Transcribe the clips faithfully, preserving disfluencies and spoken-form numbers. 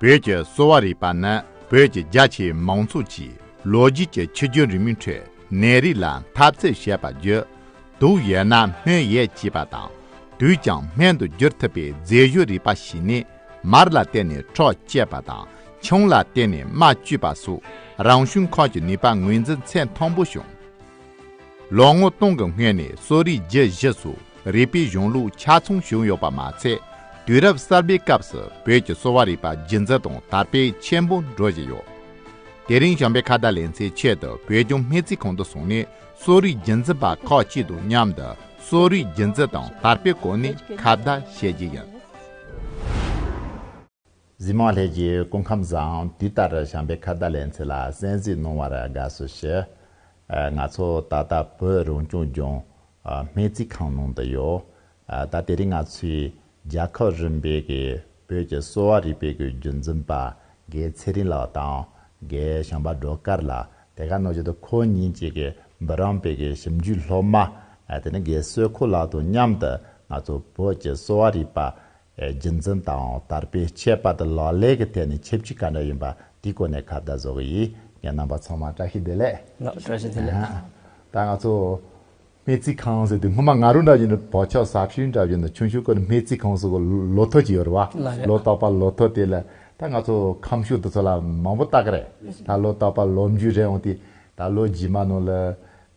བོད་ཀྱི་གསོ་བ་རིག་པ་ནི་བོད་ཀྱི་རྒྱ་ཆེའི་མང་ཚོགས་ཀྱིས་ལོ་རྒྱུས་ཀྱི་ཆུ་རྒྱུན་རིང་མོའི་ཁྲོད་ནད་རིགས་ལ་འཐབ་རྩོད་བྱེད་པ་བརྒྱུད། དུག་ཡོད་ན་སྨན་ཡོད་ཅེས་པ་དང་། དུག་ཀྱང་སྨན་དུ་བསྒྱུར་ཐུབ་པའི་རྫས་གཞུང་རིག་པ་ཞིག་ནི། མར་ལ་བརྟེན་ནས་ཁྲག་བསྐྱེད་པ་དང་། ཆང་ལ་བརྟེན་ནས་རྨ་བཅོས་པ་སོགས་རང་བྱུང་ཁམས་ཀྱི་ནུས་པ་ངོས་འཛིན་ཚད་མཐོན་པོ་བྱུང་། ལོ་ངོ་སྟོང་གི་སྔོན་ནས་གསོ་རིག་རྒྱུད་བཞི་སོགས་རིག་པའི་གཞུང་ལུགས་ཆ་ཚང་བྱུང་ཡོད་པ་མ་ཚད། དུས་རབས་གསར་པའི་སྐབས་སུ་བོད་ཀྱི་གསོ་བ་རིག་པ་རྒྱུན་འཛིན་དང་དར་སྤེལ་ཆེན་པོ་འགྲོ་བཞིན་ཡོད། དེ་རིང་བྱམས་པའི་ཁ་བརྡ་ལེ་ཚན་ཆེད་དུ་བོད་ལྗོངས་སྨན་རྩིས་ཁང་དུ་སོང་ནས། གསོ་རིག་རྒྱུན་འཛིན་པ་ཁག་ཅིག་དང་མཉམ་དུ་གསོ་རིག་རྒྱུན་འཛིན་དང་དར་སྤེལ་སྐོར་ནས་ཁ་བརྡ་བྱེད་རྒྱུ་ཡིན། གཟིགས་མོ་བ་ལྷན་རྒྱས་སྐུ་ཁམས་བཟང་། དུས་ལྟར་བྱམས་པའི་ཁ་བརྡ་ལེ་ཚན་ལ་གསན་གཟིགས་གནང་བར་དགའ་བསུ་ཞུ། ཨ། ང་ཚོ་ད་ལྟ་བོད་རང་སྐྱོང་ལྗོངས་ཨ་སྨན་རྩིས་ཁང་ནང་དུ་ཡོད། ཨ། ད་དེ་རིང་ང་ཚོས་རྒྱལ་ཁབ་རིམ་པའི་གི་བོད་ཀྱི་གསོ་བ་རིག་པའི་གི་རྒྱུན་འཛིན་པ་རྒན་ཚེ་རིང་ལགས་དང་རྒན་བྱམས་པ་སྒྲོལ་དཀར་ལགས། དེ་ག་ནང་བཞིན་དུ་ཁོ་གཉིས་གཅིག་གི་འབུམ་རམས་པའི་གི་ཞིབ་འཇུག་སློབ་མ། ཨ། དེ་ནི་རྒན་བསོད་ཁོ་ལགས་དང་མཉམ་དུ་ང་ཚོ་བོད་ཀྱི་གསོ་བ་རིག་པ་ཨེ་རྒྱུན་འཛིན་དང་དར་སྤེལ་བྱེད་པ་དང་ལག་ལེན་གྱི་ཐད་ནས་ཁྱད་ཆོས་ག་འདྲ་ཡིན་པ་དེའི་སྐོར་ནས་ཁ་བརྡ་བཟོ་གི་ཡིན། ངས་རྣམ་པ་ཚང་མ་བཀྲ་ཤིས་བདེ་ལེགས། ལགས། བཀྲ་ཤིས་བདེ་ལེགས། ཨ། ད་ང་ཚོ་སྨན་རྩིས་ཁང་ཟེར་དུས་སྔོན་མ་ང་རང་འདྲ་བཞིན་དུ་བག་ཆགས་ཟབ་ཤོས་འདྲ་བཞིན་དུ་ཆུང་ཆུང་སྐབས་ནས་སྨན་རྩིས་ཁང་ཟེར་གོ་ལོ་ཐོ་ཅིག་ཡོད་རེད་བ། ལགས་རེད། ལོ་རྟག་པར་ལོ་ཐོ་དེ་ལ་ད་ང་ཚོ་ཁམས་ཕྱོགས་དེ་ཚོ་ལ་མང་པོ་ལྟ་གི་རེད། ད་ལོ་རྟག་པར་ལོ་མཇུག་རེད་འོང་དུས། ད་ལོ་རྗེས་མ་ནང་ལ་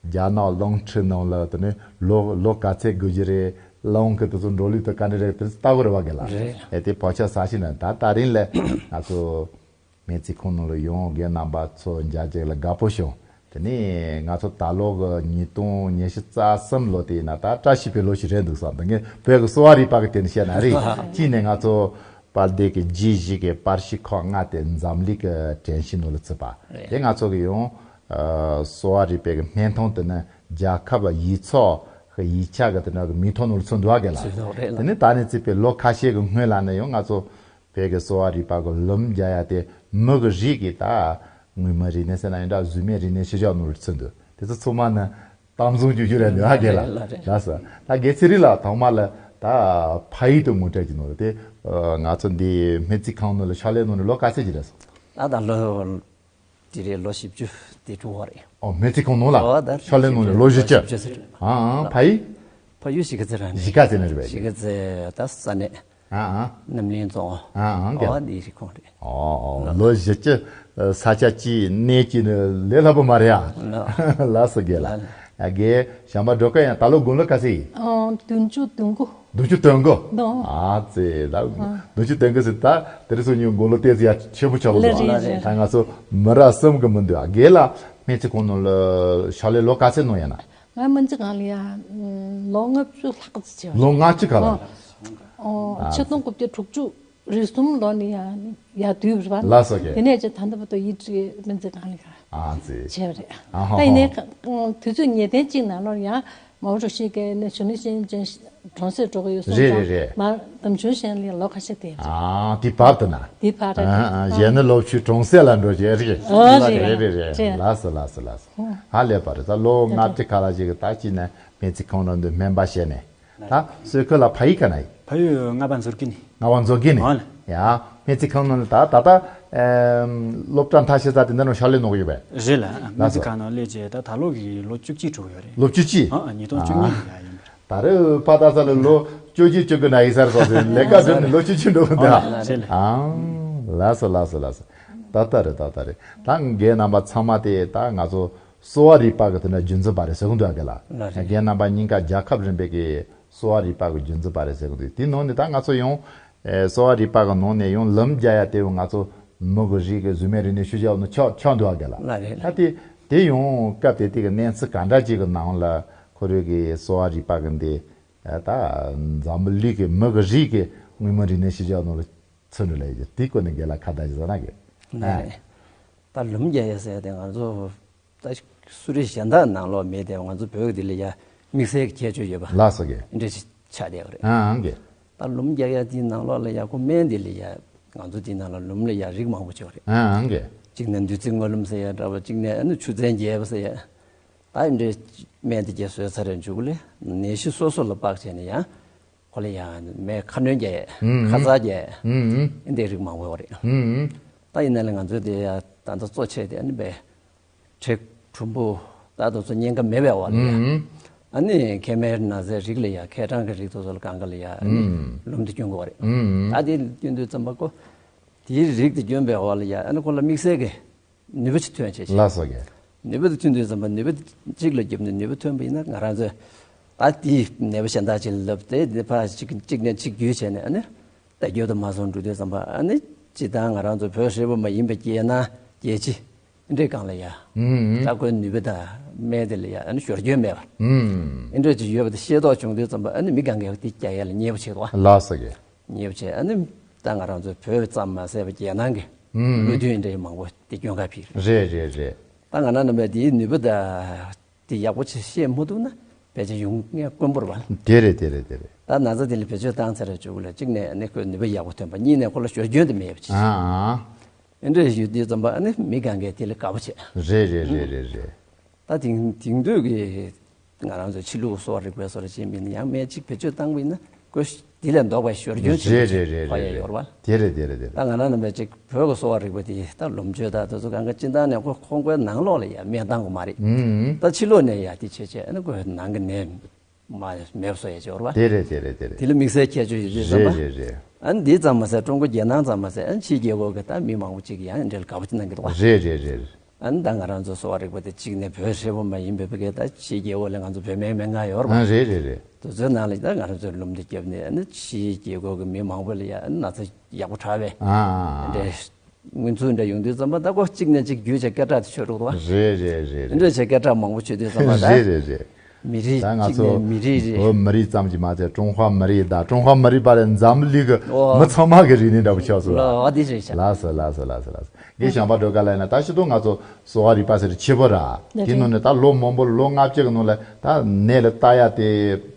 རྒྱ་ནག་གླིང་ཕྲན་ནང་ལ་དེ་ནས་ལོ་ལོ་ག་ཚད་དགོས་ཀྱི་རེད། གླིང་གི་དེ་ཚོ་འགྲོ་ལུགས་དེ་ག་འདྲ་རེད། དེ་ཚོ་ལྟ་དགོས་རེད་བ། རྒན་ལགས། རེད། ཨེ། དེ་བག་ཆགས་ཟ་ཞིག་ན་ད་ད་རིང་ལ་ང་ཚོ་སྨན་རྩིས་ཁང་ནང་ལ་ཡོང་། རྒན་རྣམ་པ་ཚོ་མཇལ་རྒྱུ་ལ་དགའ་པོ་བྱུང་། དེ་ནས་ང་ཚོ་ད་ལོ་གི་ཉིས་སྟོང་ཉི་ཤུ་རྩ་གསུམ་ལོ་དེ་ཡིན་ན་ད་བཀྲ་ཤིས་པའི་ལོ་ཞིག་རེད་འདུག་བསམ། ད་ངས་བོད་ཀྱི་གསོ་བ་རིག་པ་གི་དེ་ནས་བཤད་ན་རེད། གཅིག་ནས་ང་ཚོ་དཔལ་ལྡན་གྱི་རྗེས་གཞི་གི་པར་ཤིང་ཁག་ལྔ་དེ་འཛམ་གླིང་གི་དྲན་ཤིང་ནང་ལ་ཚུད་པ་རེད། དེ་ང་ཚོ་གི་ཡང་ཨ་གསོ་བ་རིག་པའི་གི་སྨན་ཐང་དེ་ནི་རྒྱལ་ཁབ་ཡིག་ཚགས་གི་ཡིག་ཆ་གི་དེ་འདྲ་གི་མིང་ཐོ་ནང་ལ་ཚུད་འདུག་བ། རྒན་ལགས། ཚུད་འདུག་རེད་ལགས། དེ་ནི་ད་ནས་བརྩིས་པའི་ལོ་ཁ་ཤས་ཀྱི་སྔོན་ལ་ནི་ཡང་ང་ཚོ་བོད་ཀྱི་གསོ་བ་རིག་པ་གི་ལུམ་རྒྱག་ཡ་དེ་མི་གི་རིགས་ཀྱི་ད་མངོན་མིན་རིག་གནས་ཟེར་ན་ཡང་འདྲ། གཟུགས་མེད་རིག་གནས་ཤུལ་བཞག་ནང་ལ་ཚུད་འདུག་དེ་ཚོ་ཚང་མ་ནི་གཏམ་བཟང་བརྗོད་རྒྱུ་རེད་འདུག་ཨ། རྒན་ལགས། རེད་ལགས། རེད། ལགས་སོ། ད་རྒན་ཚེ་རིང་ལགས་ཐོག་མ་ལ་ད་ཕ་ཡུལ་དུ་ངོ་སྤྲོད་ཀྱི་ནོར་དེ་ང་ཚོ་འདི་སྨན་རྩིས་ཁང་ནང་ལ་ཕྱག་ལས་གནང་ནས་ལོ་ག་ཚོད་ཅིག་རེད་སོང་། ད་ད་ལོ་དེ་རེད། ལོ་བཞི་བཅུ་དེ་འགྲོ་བ་རེད། ཨོ། སྨན་རྩིས་ཁང་ནང་ལ། ཨོ། ད་ཕྱག་ལས་གནང་ནས་ལོ་བཞི་བཅུ། བཞི་བཅུ་ཟེར། ཨ་ཨ། ཕ་ཡུལ། ཕ་ཡུལ་གཞིས་ཀ་རྩེ་རང་རེད། གཞིས་ཀ་རྩེ་ནས་རེད་པས། གཞིས་ཀ་རྩེ་ད་ས་གནས། ཨ་ཨ། རྣམ་གླིང་རྫོང་། ཨ་ཨ། ཨོ། རྒན། འདི་རི་ཁོངས་རེད། ཨོ་ཨོ། ལོ་བཞི་བཅུ་ས་ཆ་གཅིག་གནས་གཅིག་ནི་ལས་སླ་པོ་མ་རེད་ཨ། ལགས། ལགས་སོ་རྒན་ལགས། ལགས། ཨ། རྒན་བྱམས་པ་སྒྲོལ་དཀར་ཡང་ད་ལོ་དགུང་ལོ་ག་ཚོད་ཡིན། ཨོ། བདུན་ཅུ་དོན་དགུ། བདུན་ཅུ་དོན་དགུ། དོ། ཨ་ཙི། ད་ཨ་བདུན་ཅུ་དོན་དགུ་ཟེར་ད་དེ་རིང་སང་ཉིན་དགུང་ལོ་ཏོག་ཙམ་ཡར་ཆེ་པོ་ཆགས་ལ་ལ་རེད། རེད། ད་ང་ཚོ་མི་རབས་གསུམ་གྱི་མི་འདུག་ཨ། རྒན་ལགས་སྨན་རྩིས་ཁང་ནང་ལ་ཕྱག་ལས་ལོ་ག་ཚོད་གནང་ཡོད་ན། ང་སྨན་རྩིས་ཁང་ལ་ཡ་ལོ་ལྔ་བཅུ་ལྷག་ཙམ་བྱས་པ། ལོ་ལྔ་བཅུ་ག་ལ། ཨོ། ཨ། ཆིག་སྟོང་དགུ་བརྒྱ་དྲུག་ཅུ་རེ་གསུམ་ལོ་ནས་ཡ་ཡར་བསྡུས་པ་རེད་པ། ལགས་སོ་རྒན། དེ་ནས་ཅིག་ད་ལྟ་བར་དུ་ཡིག་ཚད་སྨན་རྩིས་ཁང་ལ་ཡ། ཨ་ཙི། བྱས་པ་རེད། ཨ་ཧ་ད་ཡིན་ནའི་ཧ། དུས་ཚོད་ངེས་གཏན་གཅིག་ནང་ལོགས་ཡང་མའོ་ཀྲུའུ་ཞི་གིས་ནས་གཞོན་ནུ་ཤེས་ཡོན་ཅན་གྲོང་གསེབ་འགྲོ་གི་ཡོད་གསུངས་རེད། རེད་རེད། མར་འདེམས་ཆུང་བྱས་ནས་ལོ་ཁ་ཤས་བསྡད་ཡོད། ཨ། དེ་བར་དུ་ན། དེ་བར་དུ། ཨ་ཨ། གཞོན་ནུ་ལོ་བཅུའི་གྲོང་གསེབ་ལ་འགྲོ་བྱས་རེད། ཨ་རེད། རེད་རེད་རེད། རེད། ལགས་སོ་ལགས་སོ་ལགས་སོ། ཧ་ལས་པ་རེད། ད་ལོ་ལྔ་བཅུ་ཁ་ལ་ཞིག་གི་ད་ཅི་ནས་སྨན་རྩིས་ཁང་ནང་དུ་སྨན་པ་བྱས་ནས། ད་སྲོལ་ཁོ་ལ་ཕ་ཡུལ་ག་ན་ཡིན། ཕ་ཡུལ་རྔ་པ་མཛོད་དགེ་ནས། རྔ་པ་མཛོད་དགེ་ནས། ཨོ་ལ། ཡ། སྨན་རྩིས་ཁང་ནང་ལ་ད་ད་ལྟ་ཨེམ་སློབ་གྲྭ་མཐར་ཕྱིན་ཚར་དེ་འདྲ་ནང་ཕྱག་ལས་གནང་གི་ཡོད་པས། རེད་ལ། སྨན་རྩིས་ཁང་ནང་སླེབས་རྗེས་ད་ད་ལོ་གི་ལོ་བཅུ་གཅིག་འགྲོ་གི་ཡོད་རེད། ལོ་བཅུ་གཅིག་ཨ་ཨ། ཉིས་སྟོང་བཅུ་གཉིས་ལ་ཡ་ཡིན་པ་རེད། ད་རེས་ཕ་ད་ས་ལ་ལོ་བཅུ་གཅིག་བཅུ་དགུ་ན་ཡིན་ས་རེད་ཟེར་ལས་ཀ་སྒྲུབ་ནས་ལོ་བཅུ་གཅིག་འགྲོ་གི་འདུག་ཨ། རེད་ལ། ཨང་། ལགས་སོ་ལགས་སོ་ལགས་སོ། ད་ལྟ་རེད། ད་ལྟ་རེད། ད་རྒན་རྣམ་པ་ཚང་མ་དེ་ད་ང་ཚོ་གསོ་བ་རིག་པ་གི་དེ་འདྲ་རྒྱུན་འཛིན་པ་རེད་ཟེར་གི་འདུག་ཨ། རྒན་ལགས། ལགས་རེད། རྒན་རྣམ་པ་གཉིས་ཀ་རྒྱལ་ཁབ་རིམ་པའི་གི་གསོ་བ་རིག་པ་གི་རྒྱུན་འཛིན་པ་རེད་ཟེར་གི་འདུག་དེའི་ནང་ནས་ད་ང་ཚོ་ཡང་ཨེ་གསོ་བ་རིག་པ་གི་ནང་ནས་ཡང་ལུམ་རྒྱག་ཡ་དེ་ང་ཚོ་མི་གི་རིགས་གི་གཟུགས་མེད་རིག་གནས་ཤུལ་བཞག་ནང་ཆགས་ཆགས་འདུག་ཨ། རྒན་ལགས། ལགས་རེད། ད་དེ་དེ་ཡང་སྐབས་དེ་དུས་ཀྱི་གནས་ཚུལ་ག་འདྲ་ཅིག་གི་ནང་ལ་ཁོ་རང་གི་གསོ་བ་རིག་པ་གི་འདི་ཨེ་ད་འཛམ་བུ་གླིང་གི་མི་གི་རིགས་གི་མངོན་མིན་རིག་གནས་ཤུལ་བཞག་ནང་ལ་ཚུད་འགྲོ་ལེ་ཡོད། དེའི་སྐོར་ནས་རྒན་ལགས་ཁ་བརྡ་ཞིག་གནང་གི། ལགས་རེད། ད་ལུམ་རྒྱག་ཡ་ཟེར་ཡ་དེ་ང་ཚོ་ད་གསོ་རིག་གཞན་དག་ནང་ལོགས་མེད་དེ། ང་ཚོ་བོད་འདི་ལ་ཡ་དམིགས་བསལ་གྱི་ཁྱད་ཆོས་ཡོད་པ། ལགས་སོ་རྒན། འདྲ་ཞིག་ཆགས་བསྡད་པ་རེད། ཨང་རྒན། ད་ལུམ་རྒྱག་ཡ་དེའི་ནང་ལོགས་ལ་ཡ་ཁོ་སྨན་འདི་ལ་ཡ་ང་ཚོ་དེའི་ནང་ལ་ལུམ་ལ་ཡ་རིགས་མང་པོ་ཡོད་རེད། ཨང་རྒན། གཅིག་ནས་བདུད་རྩི་སྔོ་ལུམ་ཟེར་ཡ་འདྲ་བ། གཅིག་ནས་ཨ་ནི་ཆུ་ཚན་རྒྱས་པ་ཟེར་ཡ། ད་འདྲའི་སྨན་དེ་གྱད་བཟོས་ཚར་རེ་མཇུག་ལས་ནད་གཞི་སོ་སོ་ལ་དཔག་བྱས་ནས་ཡང་། ཁོ་ལ་ཡང་མེ་ཁ་སྣོན་རྒྱག་ཁ་ཟས་རྒྱག་ཨེ་འདྲའི་རིགས་མང་པོ་ཡོད་རེད། ད་ཡིན་ན་ལས་ང་ཚོའི་དེ་ད་ལྟ་གཙོ་ཆེ་དེ་ཨ་ནི་བས་དྲེག་གྲུམ་བུ། ད་དེ་ཚོ་ཉེན་ཁ་མེད་པའི་འོག་ལ་ཡ། ཨ་ནི་མཁལ་མའི་ན་ཚའི་རིགས་ལ་ཡ། མཁལ་གྲང་གི་རིགས་དེ་ཚོ་ལ་གང་ག་ལ་ཡ་ཨ་ནི་ལུམ་དེ་སྐྱོན་དགོས་རེད། ད་དེ་སྐྱོན་དུས་ཙམ་པ་ཁོ་དེའི་རིགས་དེ་སྐྱོན་པའི་འོག་ལ་ཡ་ཨ་ནི་ཁོ་ལ་དམིགས་བསལ་གྱི་ནུས་པ་ཅིག་ཐོན་བྱས་ཤིང་། ལགས་སོ་རྒན། ནུས་པ་དེ་ཐོན་དུས་ཙམ་པ་ནུས་པ་གཅིག་ལ་བརྒྱབ་ནས་ནུས་པ་ཐོན་པ་ཡིན་ན། ང་རང་ཚོས་ད་དེའི་ནད་པ་གཞན་དག་ཅིག་ལབ་སྟེ་དེ་ཕར་གཅིག་གཅིག་ནས་གཅིག་བརྒྱུད་བྱས་ནས་ཨ་ནི་བརྡ་སྐྱོན་དུ་མ་སོང་འགྲོ་དུས་ཙམ་པ་ཨ་ནི་སྤྱིར་བཏང་ང་རང་ཚོ་བོད་ཧྲིལ་པོ་མ་ཡིན་པའི་རྒྱལ་ནང་རྒྱལ་སྤྱི་འདྲའི་སྒང་ལ་ཡ། ད་ཁོའི་ནུས་པ་དང་སྨན་དེ་ལ་ཡ་ཨ་ནི་ཞོར་སྐྱོན་མེད་པ། ཨེ་འདྲ་ཅིག་ཡོད་པ་དེ་ཤེས་རྟོགས་བྱུང་དུས་ཙམ་པ་ཨ་ནི་མི་གང་གས་དེ་རྒྱག་ཡ་ལ་མཉེས་པོ་བྱེད་དོ། ལགས་སོ་རྒན། མཉེས་པོ་བྱས། ཨ་ནི་ད་ང་རང་ཚོ་བོད་ཙམ་མ་ཟད་པ་རྒྱལ་ནང་གི་ལུས་རྟེན་འདྲ་མང་པོ་དེ་སྐྱོན་ཁ་ཕྱིར། རེད་རེད་རེད། ད་ང་རང་རྣམ་པས་དེའི་ནུས་པ་ད་དེ་ཡག་པོ་ཅིག་ཤེས་མ་ཐུབ་ན་ཕལ་ཆེར་ཡོང་ངེས་དཀོན་པོ་རེད་པ། དེ་རེད་དེ་རེད་དེ་རེད། ད་ན་ཚ་དེ་ལ་བེད་སྤྱོད་བཏང་ཚར་རེ་བཅུག་ལ་གཅིག་ནས་ཨ་ནི་ཁོའི་ནུས་པ་ཡག་པོ་ཐོན་པ། གཉིས་ནས་ཁོ་ལ་ཞོར་སྐྱོན་དེ་མེད་པ་ཅིག་ཨ་ཨ། ཨེ་འདྲ་ཡོད་དུས་ཙམ་པ་ཨ་ནི་མི་གང་གས་དེ་ལ་དགའ་པོ་བྱེད། རེད་རེད་རེད་རེད་རེད། ད་དེང་དེང་དུས་ཀྱི་ང་རང་ཚོའི་ཕྱི་ལུགས་གསོ་བ་རིག་པའི་བཟོ་འདྲ་ཅིག་མིན་ན་ཡང་སྨན་གཅིག་བེད་སྤྱོད་བཏང་བ་ཡིན་ན་ཁོ་དེ་ལས་ལྡོག་པའི་ཞོར་སྐྱོན་ཅིག་རེད་རེད་རེད་ཕོག་ཡ་རེད་ཡོད་རེད་པ། དེ་རེད་དེ་རེད་དེ་རེད། ད་ང་རང་རྣམ་པས་ཅིག་བོད་ཀྱི་གསོ་བ་རིག་པ་དེ་ད་ལོ་མཆོད་ད་དེ་ཚོ་གང་ག་སྤྱིར་བཏང་ནས་ཁོ་ཁོང་ཁོའི་ནང་ལོགས་ལ་ཡ་སྨན་བཏང་དགོས་མ་རེད། ད་ཕྱི་ལོགས་ནས་ཡ་དེ་བྱས་བྱས་ཨ་ནི་ཁོའི་ནང་གི་ནད་མ་མེད་པ་བཟོ་ཡ་ཅིག་ཡོད་རེད་པ། དེ་རེད་དེ་རེད་དེ་རེད། དེ་ལ་དམིགས་བསལ་ཁྱད་ཆོས་ཡོད་དུས་ཙམ་པ། རེད་རེད་རེད། ཨ་ནི་འདི་ཙམ་མ་ཟད་ཀྲུང་གོ་རྒྱལ་ནང་ཙམ་མ་ཟད་ཨ་ནི་ཕྱིའི་རྒྱལ་ཁབ་ཀྱི་ད་མི་མང་པོ་ཅིག་གིས་ཡང་འདི་འདྲ་ལ་དགའ་པོ་གནང་གི་འདུག་པ། རེད་རེད་རེད། ཨ་ནི་ད་ང་རང་ཚོ་གསོ་བ་རིག་པ་དེ་གཅིག་ནས་བོད་ཧྲིལ་པོ་མ་ཡིན་པའི་བོད་སྐད་ད་ཕྱིའི་རྒྱལ་ཁབ་ལ་ང་ཚོ་བོད་སྨན་སྨན་ཁང་ཡོད་རེད་པ། ཨ་རེད་རེད་རེད། དེ་ཚོའི་ནང་ལ་ད་ང་རང་ཚོའི་ལུམ་དེ་བརྒྱབ་ནས་ཨ་ནི་ཕྱིའི་རྒྱལ་ཁབ་ཀྱི་མི་མང་པོ་ལ་ཡང་ན་ཚ་ཡག་པོ་དྲག་པས། ཨ་ཨ་ཨ། འདྲེ་སྔོན་ཚུད་འདྲ་ཡོང་དུས་ཙམ་པ་ད་ཁོ་གཅིག་ནས་གཅིག་བརྒྱུད་བྱས་སྐད་གྲགས་དེ་ཆོད་འགྲོ་གི་འདུག་པ། རེད་རེད་རེད་རེད། འདྲེ་བྱས་སྐད་གྲགས་མང་པོ་ཆོད་དུས་ཙམ་པ་ད། རེད་རེད་རེད། མི་རིགས་ད་ང་གཅིག་ཚོ་ནས་མི་རིགས་རེད། བོད་མི་རིགས་ཙམ་གྱིས་མ་ཚད་ཀྲུང་ཧྭ་མི་རིགས་དང་ཀྲུང་ཧྭ་མི་རིགས་པ་ལས་འཛམ་གླིང་གི་ཨོ། མི་ཚང་མ་གི་རིག་གནས་འདྲ་པོ་ཆགས་སོང་ལ། ལགས་འདི་རེད་ཤག་ལགས་སོ་ལགས་སོ་ལགས་སོ་ལགས་སོ། ངས་བྱམས་པ་སྒྲོལ་དཀར་ལབ་ན་ད་ཤི་ཏོ་ང་ཚོ་གསོ་བ་རིག་པ་ཟེར་ཆེ་པོ་ར། དེ་ནང་ནས་ད་ལོ་མང་པོ་ལོ་ལྔ་བཅུ་གི་ནང་ལ་ད་ནད་ལ་ལྟ་ཡ་དེ་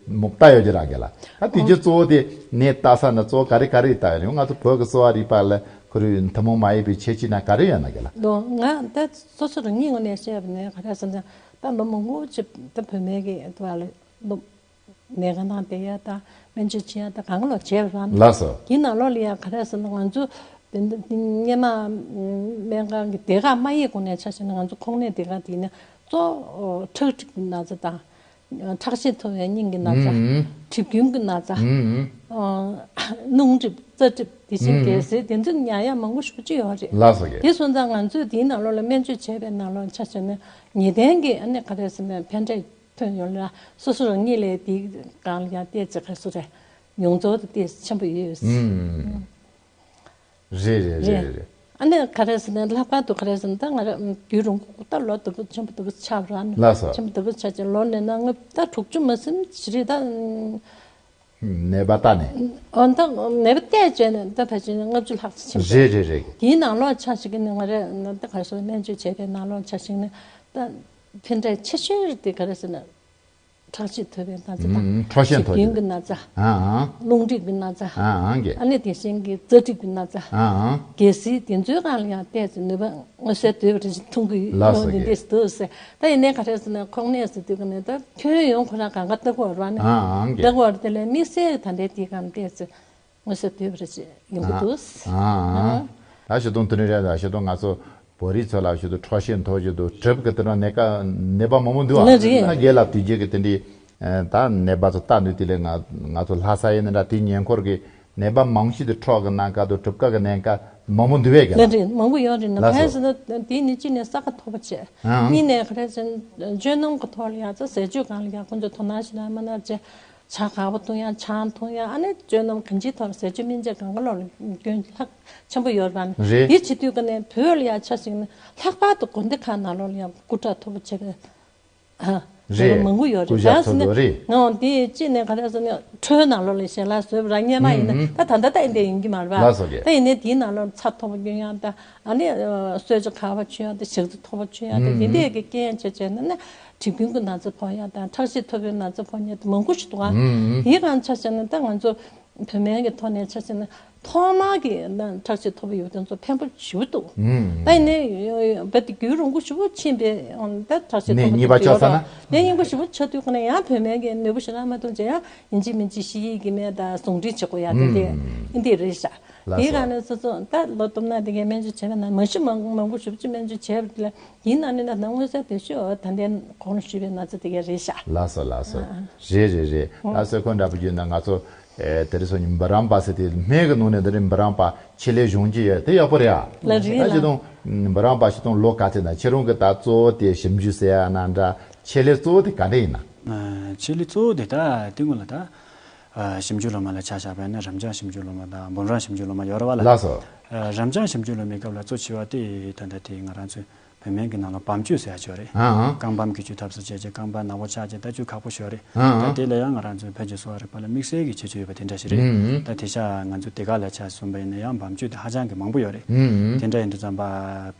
མོ་ལྟ་ཡོད་ཀྱི་ར་གི་ལ། ད་དེ་རྒྱུ་གཙོ་བོ་དེ་ནད་ལྟ་ས་ན་གཙོ་བོ་ག་རེ་ག་རེ་ལྟ་ཡོད་རེད། ང་ཚོ་བོད་ཀྱི་གསོ་བ་རིག་པ་ལ་ཁོ་རེ་ཐུན་མོང་མ་ཡིན་པའི་ཁྱད་ཆོས་ན་ག་རེ་ཡོད་ན་གི་ལ། ལོ་ང་ད་སོ་སོ་རང་ཉིད་ངོས་ནས་བཤད་པ་ནས་ག་རེ་ཟེར་ན་ད་ལོ་མང་པོ་ཅིག་ད་བུད་མེད་ཀྱི་དུ་བ་ལ་ལོ། ནད་ག་ནང་བསྡད་ཡ་དང་སྨན་བཅོས་བྱེད་ཡ་དང་གང་ལ་བྱས་པ་རང་། ལགས་སོ། དེའི་ནང་ལོགས་ལ་ཡ་ག་རེ་ཟེར་ན་ང་ཚོ་དེ་འདི་སྔོན་མ་སྨན་ཁང་གི་སྡེ་ཁག་མ་ཡིན་གོང་ནས་ཆ་བཞག་ན་ང་ཚོ་ཁོང་ནས་སྡེ་ཁག་དེ་ནས་གཙོ་ཁྲག་མཁྲིས་ཀྱི་ན་ཚ་དང་ཁྲག་ཤེད་མཐོ་བའི་སྙིང་གི་ན་ཚ། ཨུམ། གྲིབ་རྒྱུན་གྱི་ན་ཚ། ཨུམ། རླུང་གྲིབ་རྩ་གྲིབ་དེ་བཞིན་ཨུམ། གལ་སྲིད་དེ་ཚོ་ཉར་ཡ་མང་པོ་ཞེ་པོ་ཅིག་ཡོད་རེད། ལགས་སོ་ཡ། དེ་སོང་ཙང་ང་ཚོས་དེའི་ནང་ལོགས་ལ་སྨན་བཅོས་བྱས་པའི་ནང་ལོགས་ཆ་བཞག་ན་ངེས་གཏན་གྱི་ཨ་ནི་ག་རེ་ཟེར་ན་ཕན་འབྲས། ཐོན་ཡོང་ལ་སོ་སོ་རང་ཉིད་ལས་དེའི་སྒང་ལ་ཡང་བལྟས་ཚེ་ག་སུ་རེད་མྱོང་ཚོར་དེ་བལྟས་ཆེན་པོ་ཡོད། ཨུམ། རེད་རེད་རེད་རེད། རེད། ཨ་ནི་ག་རེ་ཟེར་ན་ལྷག་པར་དུ་ག་རེ་ཟེར་ན་ད་ང་རང་རྒྱུན་རིང་པོ་ད་ལོ་དུ་པོ་ཆེན་པོ་དུ་པོ་ཆགས་པ་ར་ནི་ལགས་སོ། ཆེན་པོ་དུ་པོ་ཆགས་ཀྱི་ལོ་ནས་ན་ང་ད་དྲུག་ཅུ་མ་ཟིན་ཞིག་རེད་ད། ནད་པ་ལྟ་ནས། ཨོ་ད་ནད་པ་བལྟས་བྱས་ནས་ད་ཕལ་ཆེར་ལྔ་བཅུ་ལྷག་ཙམ་ཕྱིན་པ་རེད། རེད་རེད་རེད། དེའི་ནང་ལོགས་ཆ་ཞིག་ནི་ང་རེ་ད་ག་རེ་ཟེར་སྨན་བཅོས་བྱས་པའི་ནང་ལོགས་ཆ་ཞིག་ནི་ད། ཕན་འབྲས་ཆེ་ཤོས་དེ་ག་རེ་ཟེར་ན། ཁྲག་ཤེད་མཐོ་བའི་ན་ཚ་དང་། ཨུམ། ཁྲག་ཤེད་མཐོ་གྲིབ་རྒྱུན་གྱི་ན་ཚ། ཨ་ཨ། རླུང་མཁྲིས་ཀྱི་ན་ཚ། ཨ་ཨ་གས། ཨ་ནི་དེ་བཞིན་གྱི་རྩ་གྲིབ་ཀྱི་ན་ཚ། ཨ་ཨ། གལ་སྲིད་དེ་ཚོའི་སྒང་ལ་ཡང་བལྟས་ཚེ་ནུས་པ་མངོན་གསལ་དོད་པ་རེ་ཞིག་མཐོང་གི་ཡོད། ལགས་སོ་འདི་གས། འདྲས་འདུག་ཟེར། ད་ཡིན་ནའི་ག་རེ་ཟེར་ན་ཁོང་ནས་ཟེར་དུས་ཀ་ནས་ད་ཁྱོན་ཡོངས་ཁོ་རང་གང་ག་ལྟ་གི་ཡོད་རེད་བ་ནི། ཨ་ཨ་གས། ལྟ་གི་ཡོད་རེད། དེ་ལས་དམིགས་བསལ་ད་ལྟའི་དེའི་སྒང་བལྟས་ཚེ། མངོན་གསལ་དོད་པ་རེ་ཞིག་ཡོང་གི་འདུག་ཨ་ཨ། ད་ཞུ་དོན་དུ་ནི་རེད། ད་ཞུ་དོན་ང་ཚོ་བོད་རིགས་ཚོ་ལ་ཞུ་དོན་ཁྲག་ཤེད་མཐོ་ཞུ་དོན་གྲིབ་ཀྱི་དེ་འདྲ་ནད་ཀ་ནད་པ་མང་པོ་འདུག་ཨ། ལ་རེད། ད་རྒན་ལགས་དུས་རྒྱུན་གྱི་དེ་འདྲའི་ད་ནད་པ་ཚོ་ལྟ་འདུག་དེ་ལས་ང་ང་ཚོ་ལྷ་ས་ཡིན་ན་འདྲ་དེའི་ཉེ་འཁོར་གྱི་ནད་པ་མང་ཤོས་དེ་ཁྲག་གི་ནད་ཀ་དང་གྲིབ་ཀ་གི་ནད་ཀ་མང་པོ་འདུག་བས་ཀྱི་ལ་རེད། མང་པོ་ཡོད་རེད། ན་ལགས་ག་རེ་ཟེར་ན་དེ་ནི་གཅིག་ནས་ས་ཁ་མཐོ་པོ་བྱས། ཨང་། གཉིས་ནས་ག་རེ་ཟེར་ན་སྤྱོད་ལམ་གྱི་ཐོག་ལ་ཡང་ཚ་ཟས་སྤྱོད་སྒང་ལ་ཡང་ཁོང་ཚོ་དོ་སྣང་ཞིག་ལ་མ་གནང་བྱས། ཇ་དཀར་པོ་འཐུང་ཡ། ཆང་འཐུང་ཡ། ཨ་ནི་སྤྱོད་ལམ་གང་ཅིའི་ཐོག་ཟས་སྤྱོད་སྨན་དཔྱད་གང་ག་ལོག་ལ་སྐྱོན་ལྷག་ཆེན་པོ་ཡོད་རེད་པ། རེད། དེ་བྱེད་དུས་ཀ་ནས་བོད་ལ་ཡ་ཆ་ཞིག་ནས་ལྷག་པར་དུ་དགོན་སྡེ་ཁག་ནང་ལོགས་ལ་ཡ་སྐུ་དྲག་མཐོ་པོ་བྱེད་པའི་ཨ་རེད། མང་པོ་ཡོད་རེད། སྐུ་ཞབས་གང་ཟེར་ན་མཐོ་པོ་རེད། ང་འདི་གཅིག་ནས་ག་རེ་ཟེར་ན་ཁྲོད་ནང་ལོགས་ལ་ཞལ་ལག་བཟོས་པ་ར་སྔོན་མ་ཡིན་ན། ཨུ་ཨུ། ད་ད་ལྟ་ད་ཡིན་དེ་ཡིན་གྱི་མ་རེད་པ། ལགས་སོ་རྒན། ད་ཡིན་ནའི་དེའི་ནང་ལོགས་ཚྭ་མཐོ་པོ་སྐྱོན་ཡ་ད་ཨ་ནི་གསོལ་ཇ་དཀར་པོ་མཆོད་ཡ་ད་ཞག་རྩི་མཐོ་པོ་མཆོད་ཡ་ད་ཨུ་དེ་ཨུ། འདྲས་ཀྱི་རྐྱེན་བྱས་བྱས་ན་ནི་གྲིབ་རྒྱུན་གྱི་ན་ཚ་ཕོག་ཡ་དང་ཁྲག་ཤེད་མཐོ་པོའི་ན་ཚ་ཕོག་མཁན་དེ་མང་པོ་ཞིག་འདུག་ཨ། ཨུ་ཨུ། དེའི་སྒང་ཆ་བཞག་ན་ད་ང་ཚོ་བོད་སྨན་གྱི་ཐོག་ནས་ཆ་བཞག་ན་ ཐོག་མར་གྱི་ན་ཁྲག་ཤེད་མཐོ་པོ་ཡོད་དེ་ཚོ་ཕན་པོ་ཞེ་པོ་འདུག་ཨུམ། ད་ཡིན་ནའི་རྦད་དེ་རྒྱུན་རིང་པོ་ཞེ་པོ་ཕྱིན་པའི་ད་ཁྲག་ཤེད་ནས་མཐོ་པོ་གཉིས་པ་དེ་ཆགས་ཡོད་ཚར་ན། རེད། དེ་རྙིང་པ་ཞེ་པོ་ཆགས་དུས་ཀ་ནས་ཡང་བོད་སྨན་གྱི་ནུས་པ་ཞེ་དྲག་མ་ཐོན་ཅེ་ཡང་ཡིན་གཅིག་མིན་གཅིག་ཤི་ཡིག་གི་སྨན་དང་ཟུང་འབྲེལ་བྱེད་དགོས་ཡ་དེ་དེ་ཨུམ། ཨིན་དེ་རེད་ཤག་ལགས་དེའི་སོ། སྒང་ནས་སོ་སོ་ད་ལོ་སྟོབས་ན་དེ་གའི་སྨན་བཅོས་བྱས་པ་ན་མ་གཞི་མང་མང་པོ་ཞེ་པོ་ཅིག་སྨན་བཅོས་བྱས་པ་དེ་ལ་ཡིན་ན་ནི་ན་ན་མངོན་གསལ་དོད་ཤོས་ད་ལྟའི་གོང་ཞུས་པའི་ན་ཚ་དེ་གའི་རེད་ཤག་ལགས་སོ་ལགས་སོ། ཨ། རེད་རེད་རེད། ད་སོ་ཁོ་འདྲ་པོ་བརྗོད་ན་ང་ཚོ་ཨེ་དེ་རིང་སང་ཉིན་འབུམ་རམས་པ་ཟེར་དེ་སྨན་གྱི་ནང་ནས་འདི་རིང་འབུམ་རམས་པ་ཆེད་ལས་གཞུང་གི་ཡོད་དེ་ཡག་པོ་རེད་ཨ། ལ་རེད་ད་ལ། ཆེ་དང་འབུམ་རམས་པ་ཆེ་དང་ལོ་ག་ཚོད་ན་ཁྱེད་རང་གི་ད་གཙོ་བོ་དེ་ཞིབ་འཇུག་ཟེར་ཡ་ན་འདྲ་ཆེད་ལས་གཙོ་བོ་དེ་ག་འདྲ་ཡིན་ན། ཨ། ཆེད་ལས་གཙོ་བོ་དེ་ད་དེ་སྔོན་ལ་ད་ཨ་ཞིབ་འཇུག་སློབ་མ་ལ་ཆ་བཞག་པ་ཡིན་ན་རབ་འབྱམས་ཞིབ་འཇུག་སློབ་མ་དང་འབུམ་རམས་ཞིབ་འཇུག་སློབ་མ་ཡོད་རེད་བ་ལ། ལགས་སོ། ཨ། རབ་འབྱམས་ཞིབ་འཇུག་སློབ་མའི་སྐབས་ལ་གཙོ་ཆེ་བ་དེ་ད་ལྟ་དེ་ང་རང་ཚོའི་བོད་སྨན་གྱི་ནང་ལ་བམ་བཅོས་ཟེར་ཡ་ཅིག་ཡོད་རེད། ཨ་ཨ། རྐང་བམ་གྱི་བཅོས་ཐབས་སུ་བྱས་རྗེས་རྐང་པ་ནག་པོ་ཆགས་རྗེས་ད་བཅོས་ཁག་པོ་ཞིག་ཡོད་རེད། ཨ་ཨ། ད་དེ་ལ་ཡང་ང་རང་ཚོའི་བོད་ཀྱི་གསོ་བ་རིག་པ་ལ་དམིགས་བསལ་གྱི་ཁྱད་ཆོས་ཡོད་པ་དེ་འདྲ་ཞིག་རེད། ཨུམ། ད་དེ་ཤ་ང་ཚོ་དེ་ག་ལ་ཆ་བཟུང་པ་ཡིན་ན་ཡང་བམ་བཅོས་དེ་ཧ་ཅང་གི་མང་པོ་ཡོད་རེད། ཨུམ། དེ་འདྲ་ཡིན་དུས་ཙམ་པ་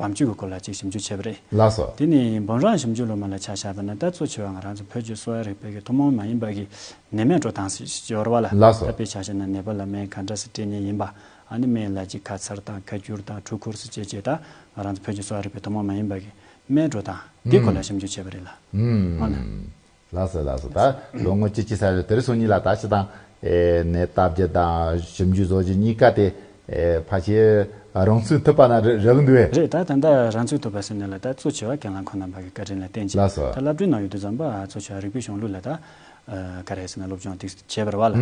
བམ་བཅོས་ཀྱི་སྐོར་ལ་ཅིག་ཞིབ་འཇུག་བྱས་པ་རེད། ལགས་སོ། དེ་ནི་འབུམ་རམས་ཞིབ་འཇུག་སློབ་མ་ལ་ཆ་བཞག་པ་ན་ད་གཙོ་ཆེ་བ་ང་རང་ཚོ་བོད་ཀྱི་གསོ་བ་རིག་པའི་གི་ཐུན་མོང་མ་ཡིན་པ་གི་ནད་སྨན་འགྲོ་སྟངས་ཞིག་ཡོད་རེད་བ་ལ། ལགས་སོ། ད་དཔེ་ཆ་བཞག་ན་ནད་པ་ལ་སྨན་ག་འདྲ་སེ་སྤྲད་མཁན་ཡིན་པ། ཨ་ནི་སྨན་ལ་ཅིག་ཁ་ཚར་དང་ཁ་བསྒྱུར་དང་འཁྲུལ་འཁོར་སུ་བཅད་བཅད་ད་ང་རང་ཚོ་བོད་ཀྱི་གསོ་བ་རིག་པའི་ཐུན་མོང་མ་ཡིན་པ་གི་སྨན་འགྲོ་སྟངས་འདི་སྐོར་ལ་ཞིབ་འཇུག་བྱས་པ་རེད་ལ། ཨང་ལགས་སོ་ལགས་སོ། ད་ལོ་ངོ་བཅུ་གཅིག་ཙམ་རེད་དེ་རིང་སང་ཉིན་ལ་ད་ཕྱི་དང་ནས་བརྟག་དཔྱད་དང་ཞིབ་འཇུག་བཟོ་རྒྱུ་གཉིས་ཀ་དེ་ཕལ་ཆེར་རང་ཚུགས་ཐུབ་པ་ན་རག་གི་འདུག་བས། རེད། ད་ད་ལྟ་རང་ཚུགས་ཐུབ་པ་ཟེར་ནས་ལ་ད་གཙོ་ཆེ་བ་རྒན་ལགས་ཁོང་རྣམ་པ་གི་བཀའ་དྲིན་ལ་བརྟེན་ཅིང་ལགས་སོ། ད་སློབ་གྲྭའི་ནང་ཡོད་དུས་ཙམ་པ་གཙོ་ཆེ་བ་རིག་པའི་གཞུང་ལུགས་ལ་ད་ག་རེ་ཟེར་ན་སློབ་སྦྱོང་ཏིག་བྱས་པ་རེད་བ་ལ།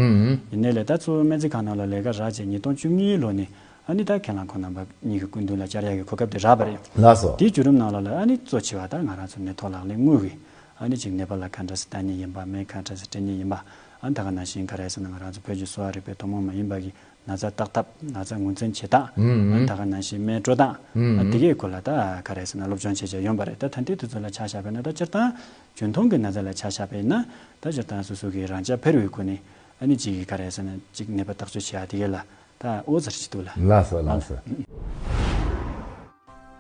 ཡིན་ནའི་ལས་ད་གཙོ་བོ་སྨན་རྩིས་ཁང་ནང་ལ་ལས་ཀ་རག་བྱས་ཉིས་སྟོང་བཅུ་གཉིས་ལོ་ནས་ཨ་ནི་ད་རྒན་ལགས་ཁོང་རྣམ་པ་གཉིས་ཀྱི་སྐུ་མདུན་ལ་བཅར་ཡག་གི་གོ་སྐབས་དེ་རག་པ་རེད། ལགས་སོ། དེའི་བརྒྱུད་རིམ་ནང་ལ་ལ་ཨ་ནི་གཙོ་ཆེ་བ་ད་ང་རང་ཚོ་ནད་ཐོག་ལག་ལེན་དངོས་ཀྱི་ཨ་ནི་ཅིག་ནད་པ་ལ་ག་འདྲ་སེ་ལྟ་མཁན་ཡིན་པ་སྨན་ག་འདྲ་སེ་སྤྲད་མཁན་ཡིན་པ་ཨ་ནི་ད་ག་ནང་བཞིན་ག་རེ་ཟེར་ན་ང་རང་ཚོ་བོད་ཀྱི་གསོ་བ་རིག་པའི་ཐུན་མོང་མ་ཡིན་པ་གི་ན་ཚ་བརྟག་ཐབས་ན་ཚ་ངོས་འཛིན་བྱེད་སྟངས་ཨ་ནི་ད་ག་ནང་བཞིན་སྨན་སྤྲོད་སྟངས་ཨ་དེ་གའི་སྐོར་ལ་ད་ག་རེ་ཟེར་ན་སློབ་སྦྱོང་བྱེད་བྱས་ཡོང་པ་རེད། ད་ད་ལྟའི་དུས་ཚོད་ལ་ཆ་བཞག་པ་ཡིན་ན་ད་སྤྱིར་བཏང་འཇོན་ཐང་གི་ན་ཚ་ལ་ཆ་བཞག་པ་ཡིན་ན་ད་སྤྱིར་བཏང་སོ་སོ་གི་རང་འཇགས་འཕེར་བའི་སྒོ་ནས་ཨ་ནི་ཅིག་ག་རེ་ཟེར་ན་ཅིག་ནད་པ་བརྟག་དཔྱད་བྱེད་ཡ་དེ་གའི་ལ། ད་ཨོ་ཙར་ཞིག་འདུག་ལ། ལགས་སོ་ལགས་སོ།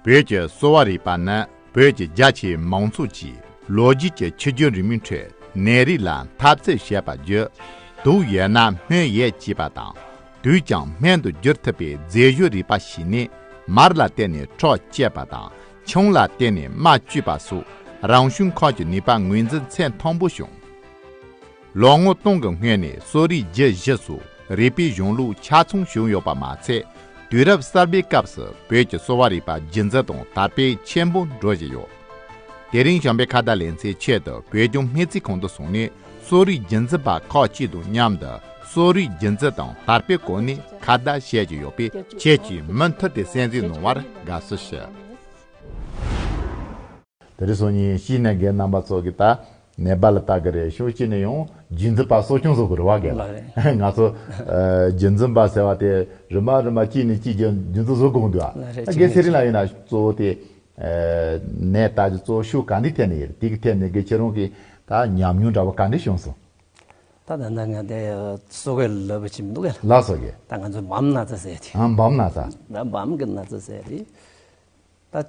བོད་ཀྱི་གསོ་བ་རིག་པ་ནི་བོད་ཀྱི་རྒྱ་ཆེའི་མང་ཚོགས་ཀྱིས་ལོ་རྒྱུས་ཀྱི་ཆུ་རྒྱུན་རིང་མོའི་ཁྲོད་ནད་རིགས་ལ་འཐབ་རྩོད་བྱེད་པ་བརྒྱུད། དུག་ཡོད་ན་སྨན་ཡོད་ཅེས་པ་དང་། དུས་ཀྱང་སྨན་དུ་བསྒྱུར་ཐུབ་པའི་རྫས་སྦྱོར་རིག་པ་ཞིག་ནི་མར་ལ་བརྟེན་ནས་ཁྲག་བཅད་པ་དང་ཆང་ལ་བརྟེན་ནས་རྨ་བཅུས་པ་སོགས་རང་བྱུང་ཁམས་ཀྱི་ནུས་པ་ངོས་འཛིན་ཚད་མཐོན་པོ་བྱུང་། ལོ་ངོ་སྟོང་གི་སྔོན་ནས་གསོ་རིག་རྒྱུད་བཞི་སོགས་རིག་པའི་གཞུང་ལུགས་ཆ་ཚང་བྱུང་ཡོད་པ་མ་ཚད། དུས་རབས་གསར་པའི་སྐབས་སུ་བོད་ཀྱི་གསོ་བ་རིག་པ་རྒྱུན་འཛིན་དང་དར་སྤེལ་ཆེན་པོ་འགྲོ་བཞིན་ཡོད། དེ་རིང་བྱམས་པའི་ཁ་བརྡ་ལེ་ཚན་ཆེད་དུ་བོད་ལྗོངས་སྨན་རྩིས་ཁང་དུ་སོང་ནས་གསོ་རིག་རྒྱུན་འཛིན་པ་ཁག་ཅིག་དང་མཉམ་དུ་གསོ་རིག་རྒྱུན་འཛིན་དང་དར་སྤེལ་སྐོར་ནས་ཁ་བརྡ་བྱེད་ཀྱི་ཡོད་པས་ཁྱེད་ཀྱིས་མུ་མཐུད་དེ་གསན་གཟིགས་གནང་བར་དགའ་བསུ་ཞུ། དེ་རིང་སང་ཉིན་གཅིག་ནས་རྒན་རྣམ་པ་ཚོ་གིས་ད་ནད་པ་ལ་ལྟ་གི་རེད་ཤོག་གཅིག་ནས་ཡང་རྒྱུན་འཛིན་པ་གསོ་སྐྱོང་བཟོ་དགོས་རེད་བ་རྒན་ལགས། ལགས་རེད། ང་ཚོ་ཨ་རྒྱུན་འཛིན་པ་ཟེར་བ་དེ་རིམ་པ་རིམ་པ་གཅིག་ནས་གཅིག་རྒྱུན་འཛིན་བཟོ་དགོས་འདུག་ཨ། ལགས་རེད། ད་རྒན་ཚེ་རིང་ལགས་ཡིན་ན་གཙོ་བོ་དེ་ཨ་ནད་ལྟ་རྒྱུ་གཙོ་བོ་ཤོག་ག་འདི་ཐད་ནས་ཡིན་རེད། དེ་གི་ཐད་ནས་རྒན་ཁྱེད་རང་གིས་ད་ཉམས་མྱོང་འདྲ་བོ་ག་འདྲ་བྱུང་སོང་། ད་ད་ལྟ་ང་དེ་གསོ་དགོས་ལབ་པ་ཅིག་མི་འདུག་གས། ལགས་སོ་རྒན། ད་ང་ཚོ་བམ་ན་ཚ་ཟེར་དེ། ཨ་བམ་ན་ཚ། ད་བམ་གི་ན་ཚ་ཟེར་དེ། ད།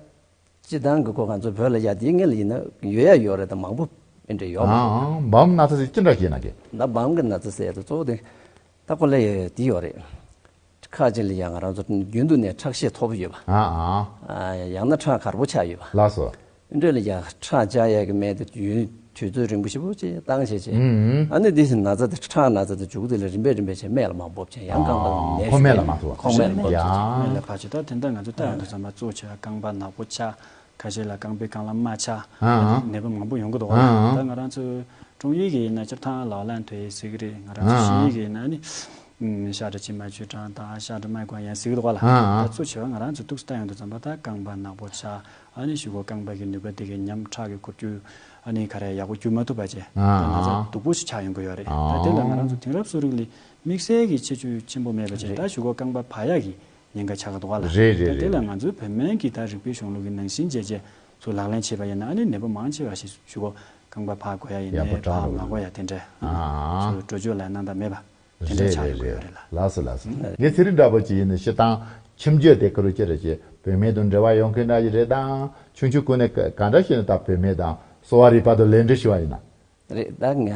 སྤྱི་བཏང་གི་ཁོ་ང་ཚོ་བོད་ལ་ཡ་དེའི་སྔོན་ལ་ཡིན་ན་ཡོད་ཡ་ཡོད་རེད་ད་མང་པོ་ཨེ་འདྲ་ཡོད་མ་རེད། ཨང་ཨང་། བམ་ན་ཚ་ཟེར་ཅི་འདྲ་ཞིག་ཡིན་ན་གི། ད་བམ་གི་ན་ཚ་ཟེར་ཡ་དེ་གཙོ་བོ་དེ་ད་ཁོ་ལ་ཡ་དེ་ཡོད་རེད། ཁ་ཅིག་ལ་ཡ་ང་རང་ཚོ་རྒྱུན་དུ་ནས་ཁྲག་ཤེད་མཐོ་པོ་ཡོད་པ། ཨང་ཨང་། ཨ་ཡང་ན་ཁྲག་གར་པོ་ཆགས་ཡོད་པ། ལགས་སོ། ཨེ་འདྲ་ལ་ཡ་ཁྲག་བཅག་ཡ་གི་སྨན་དེ་ཡུན་དུས་ཚོད་རིང་པོ་ཞེ་པོ་ཅིག་བཏང་བྱས་བྱས། ཨང་ཨང་། ཨ་ནི་དེ་ན་ཚ་དེ་ཁྲག་ན་ཚ་དེ་མཇུག་དེ་ལ་རིམ་པས་རིམ་པས་བྱས་སྨད་ལ་མར་འབབ་བྱས་ཡང་རྐང་པ་ལ་ནད་ཨང་ཁོ་སྨད་ལ་མར་འབབ་ཁོ་སྨད་ལ་འབབ་བྱས། ཡ། སྨད་ལ་ཕར་ཕྱིན་ད་དེ་འདྲ་ང་ཚོ་ལྟ་ཡོང་དུས་ཙམ་པ་གཙོ་ཆེ་བ་རྐང་པ་ནག་པོ་ཆགས། ཁ་ཤས་ལ་རྐང་པའི་རྐང་ལག་དམར་ཆགས། ཨང་ཨང་། ནད་པ་མང་པོ་ཡོང་གི་འདུག་ག་ཨང་ཨང་། ད་ང་རང་ཚོ་ཀྲོང་ཡུལ་གི་ཡིན་ན་སྤྱིར་བཏང་ལའོ་ལན་ཐོའེ་ཟེར་གི་རེད། ང་རང་ཚོ་ཨང་ཨང་། ཞིང་ཡིག་གི་ཡིན་ན་ནི་ཤ་ཁྲག་ཆེན་མ་ཆུ་གྲང་དང་ཤ་ཁྲག་མ་གོ་ཡན་ཟེར་གི་འདུག་ག་ལ། ཨང་ཨང་། ད་གཙོ་ཆེ་བ་ང་རང་ཚོ་ཏོག་ཙམ་ལྟ་ཡོང་དུས་ཙམ་པ་ད་རྐང་པ་ནག་པོ་ཆགས། ཨ་ནི་གཞུག་གུ་རྐང་པ་གི་ནུས་པ་དེ་གའི་ཉམས་ཁྲག་གི་འཁོར་རྒྱུག་ཨ་ནི་ག་རེ་ཡག་པོ་རྒྱུག་མ་ཐུབ་པ་བྱས། ཨང་ད་ན་ཚ་ཨང་། སྡུག་པོ་ཞིག་ཆགས་ཡོང་གི་ཡོད་རེད། ད་དེ་ལ་ང་རང་ཚོ་དེང་རབས་གསོ་རིག་ལས་དམིགས་བསལ་གྱི་ཁྱད་ཆོས་ཆེན་པོ་མེད་པ་བྱས། རེད། ད་གཞུག་གུ་རྐང་པ་འཕར་ཡག་གི་ཉེན་ཁ་ཆགས་ཀྱི་འདུག་ག་ལ། རེད་རེད་རེད། ད་དེ་ལ་ང་ཚོའི་བོད་སྨན་གྱི་ད་རིག་པའི་གཞུང་ལུགས་ཀྱི་ནང་བཞིན་བྱས་བྱས་ཚུར་ལག་ལེན་བྱས་པ་ཡིན་ན་ཨ་ནི་ནད་པ་མང་ཆེ་བ་ཞིག་གཞུག་གུ་རྐང་པ་འཕར་དགོས་ཡ་ཡིན་ཡག་པོ་ནའི་འཕར་མ་དགོས་ཡ་དེ་འདྲ་ཨ་ཚུར་འགྲོ་སྐྱོད་ལ་གནང་ད་མེད་པ་དེ་འདྲ་རེད་ཆགས་རེད་ཡོང་གི་རེད། ཡོད་རེད་ལ། ལགས་སོ་ལགས་སོ། ངས་ཚེ་རིང་འདྲ་པོ་ཅིག་ཡིན་ན་སྤྱིར་བཏང་ཁྱིམ་རྒྱུད་དེ་ཀ་རུ་ཅི་རེད་ཅེ་བོད་སྨན་དང་འབྲེལ་བ་ཡོད་མཁན་འདྲ་ཞིག་རེད་དང་ཆུང་ཆུང་ཀུན་ནས་ག་འདྲ་ཞིག་ནས་ད་བོད་སྨན་དང་གསོ་བ་རིག་པ་དང་ལས་འབྲེལ་ཞུ་བ་ཡིན་ན། རེད། ད་ང་